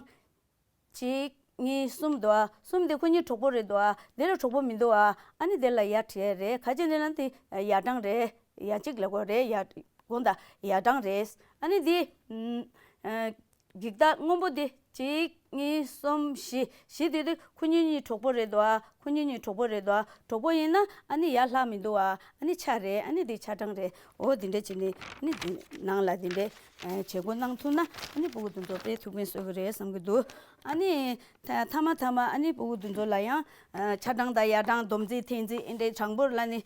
གཅིག་གཉིས། གསུམ་འདུག་ཨ། གསུམ་དེ་ཁོ་གཉིས་གྲོགས་པོ་རེད་འདུག་ཨ། དེ་ལ་གྲོགས་པོ་མི་འདུག་ཨ། ཨ་ནི་དེ་ལ་ཡ་བྲིས་རེད། ག་ཅི་ནས་ན་དེ་ཡ་གྲངས་རེད། ཡ་གཅིག་ལ་གོ་རེད། ཡ་དགོངས་དག་ཡ་གྲངས་རེད། ཨ་ནི་དེ་ཨ་འགྱིག་རྟགས་སྔོན་པོ་དེ་གཅིག་གཉིས། གསུམ། བཞི། བཞི་དེ་དུས་ཁོ་གཉིས་གཉིས་གྲོགས་པོ་རེད་འདུག་ཨ། ཁོ་གཉིས་གཉིས་གྲོགས་པོ་རེད་འདུག་ཨ། གྲོགས་པོ་ཡིན་ན་ཨ་ནི་ཡ་ལྷག་མི་འདུག་ཨ། ཨ་ནི་ཆ་རེད། ཨ་ནི་དེ་ཆ་གྲངས་རེད། འོ་དེ་འདྲ་བྱས་ནས་ཨ་ནི་དེ་ནང་ལ་དེ་འདྲ་བྱེད་སྒོ་གནང་ཐུབ་ན་ཨ་ནི་སྤུ་གུ་དེ་ཚོ་དཔེ་ཐུགས་ཕན་གསོས་ཀྱི་རེད་བསམ་གྱི་འདུག་ཨ་ནི་ཐ་མ་ཐ་མ་ཨ་ནི་སྤུ་གུ་དེ་ཚོ་ལ་ཡང་ཆ་གྲངས་དང་ཡ་གྲངས་སྡོམ་རྩིས་འཐེན་རྩིས་ཨེ་འདྲའི་གྲངས་འབོར་ལ་ནི་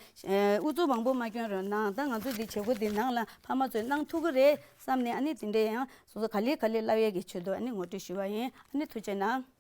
ཨུ་ཚུགས་མང་པོ་མ་སྐྱོན་རོགས་གནང་། ད་ང་ཚོས་འདི་བྱེད་སྒོ་འདི་ནང་ལ་ཕ་མ་ཚོས་གནང་ཐུབ་ཀྱི་རེད་བསམ་ནས་ཨ་ནི་དེ་འདྲའི་ཡང་སོ་སོ་ག་ལེ་ག་ལེ་བསླབ་ཡས་ཀྱི་ཆེད་དུ་ཨ་ནི་ངོ་སྤྲོད་ཞུས་པ་ཡིན། ཨ་ནི་ཐུགས་རྗེ་གནང་།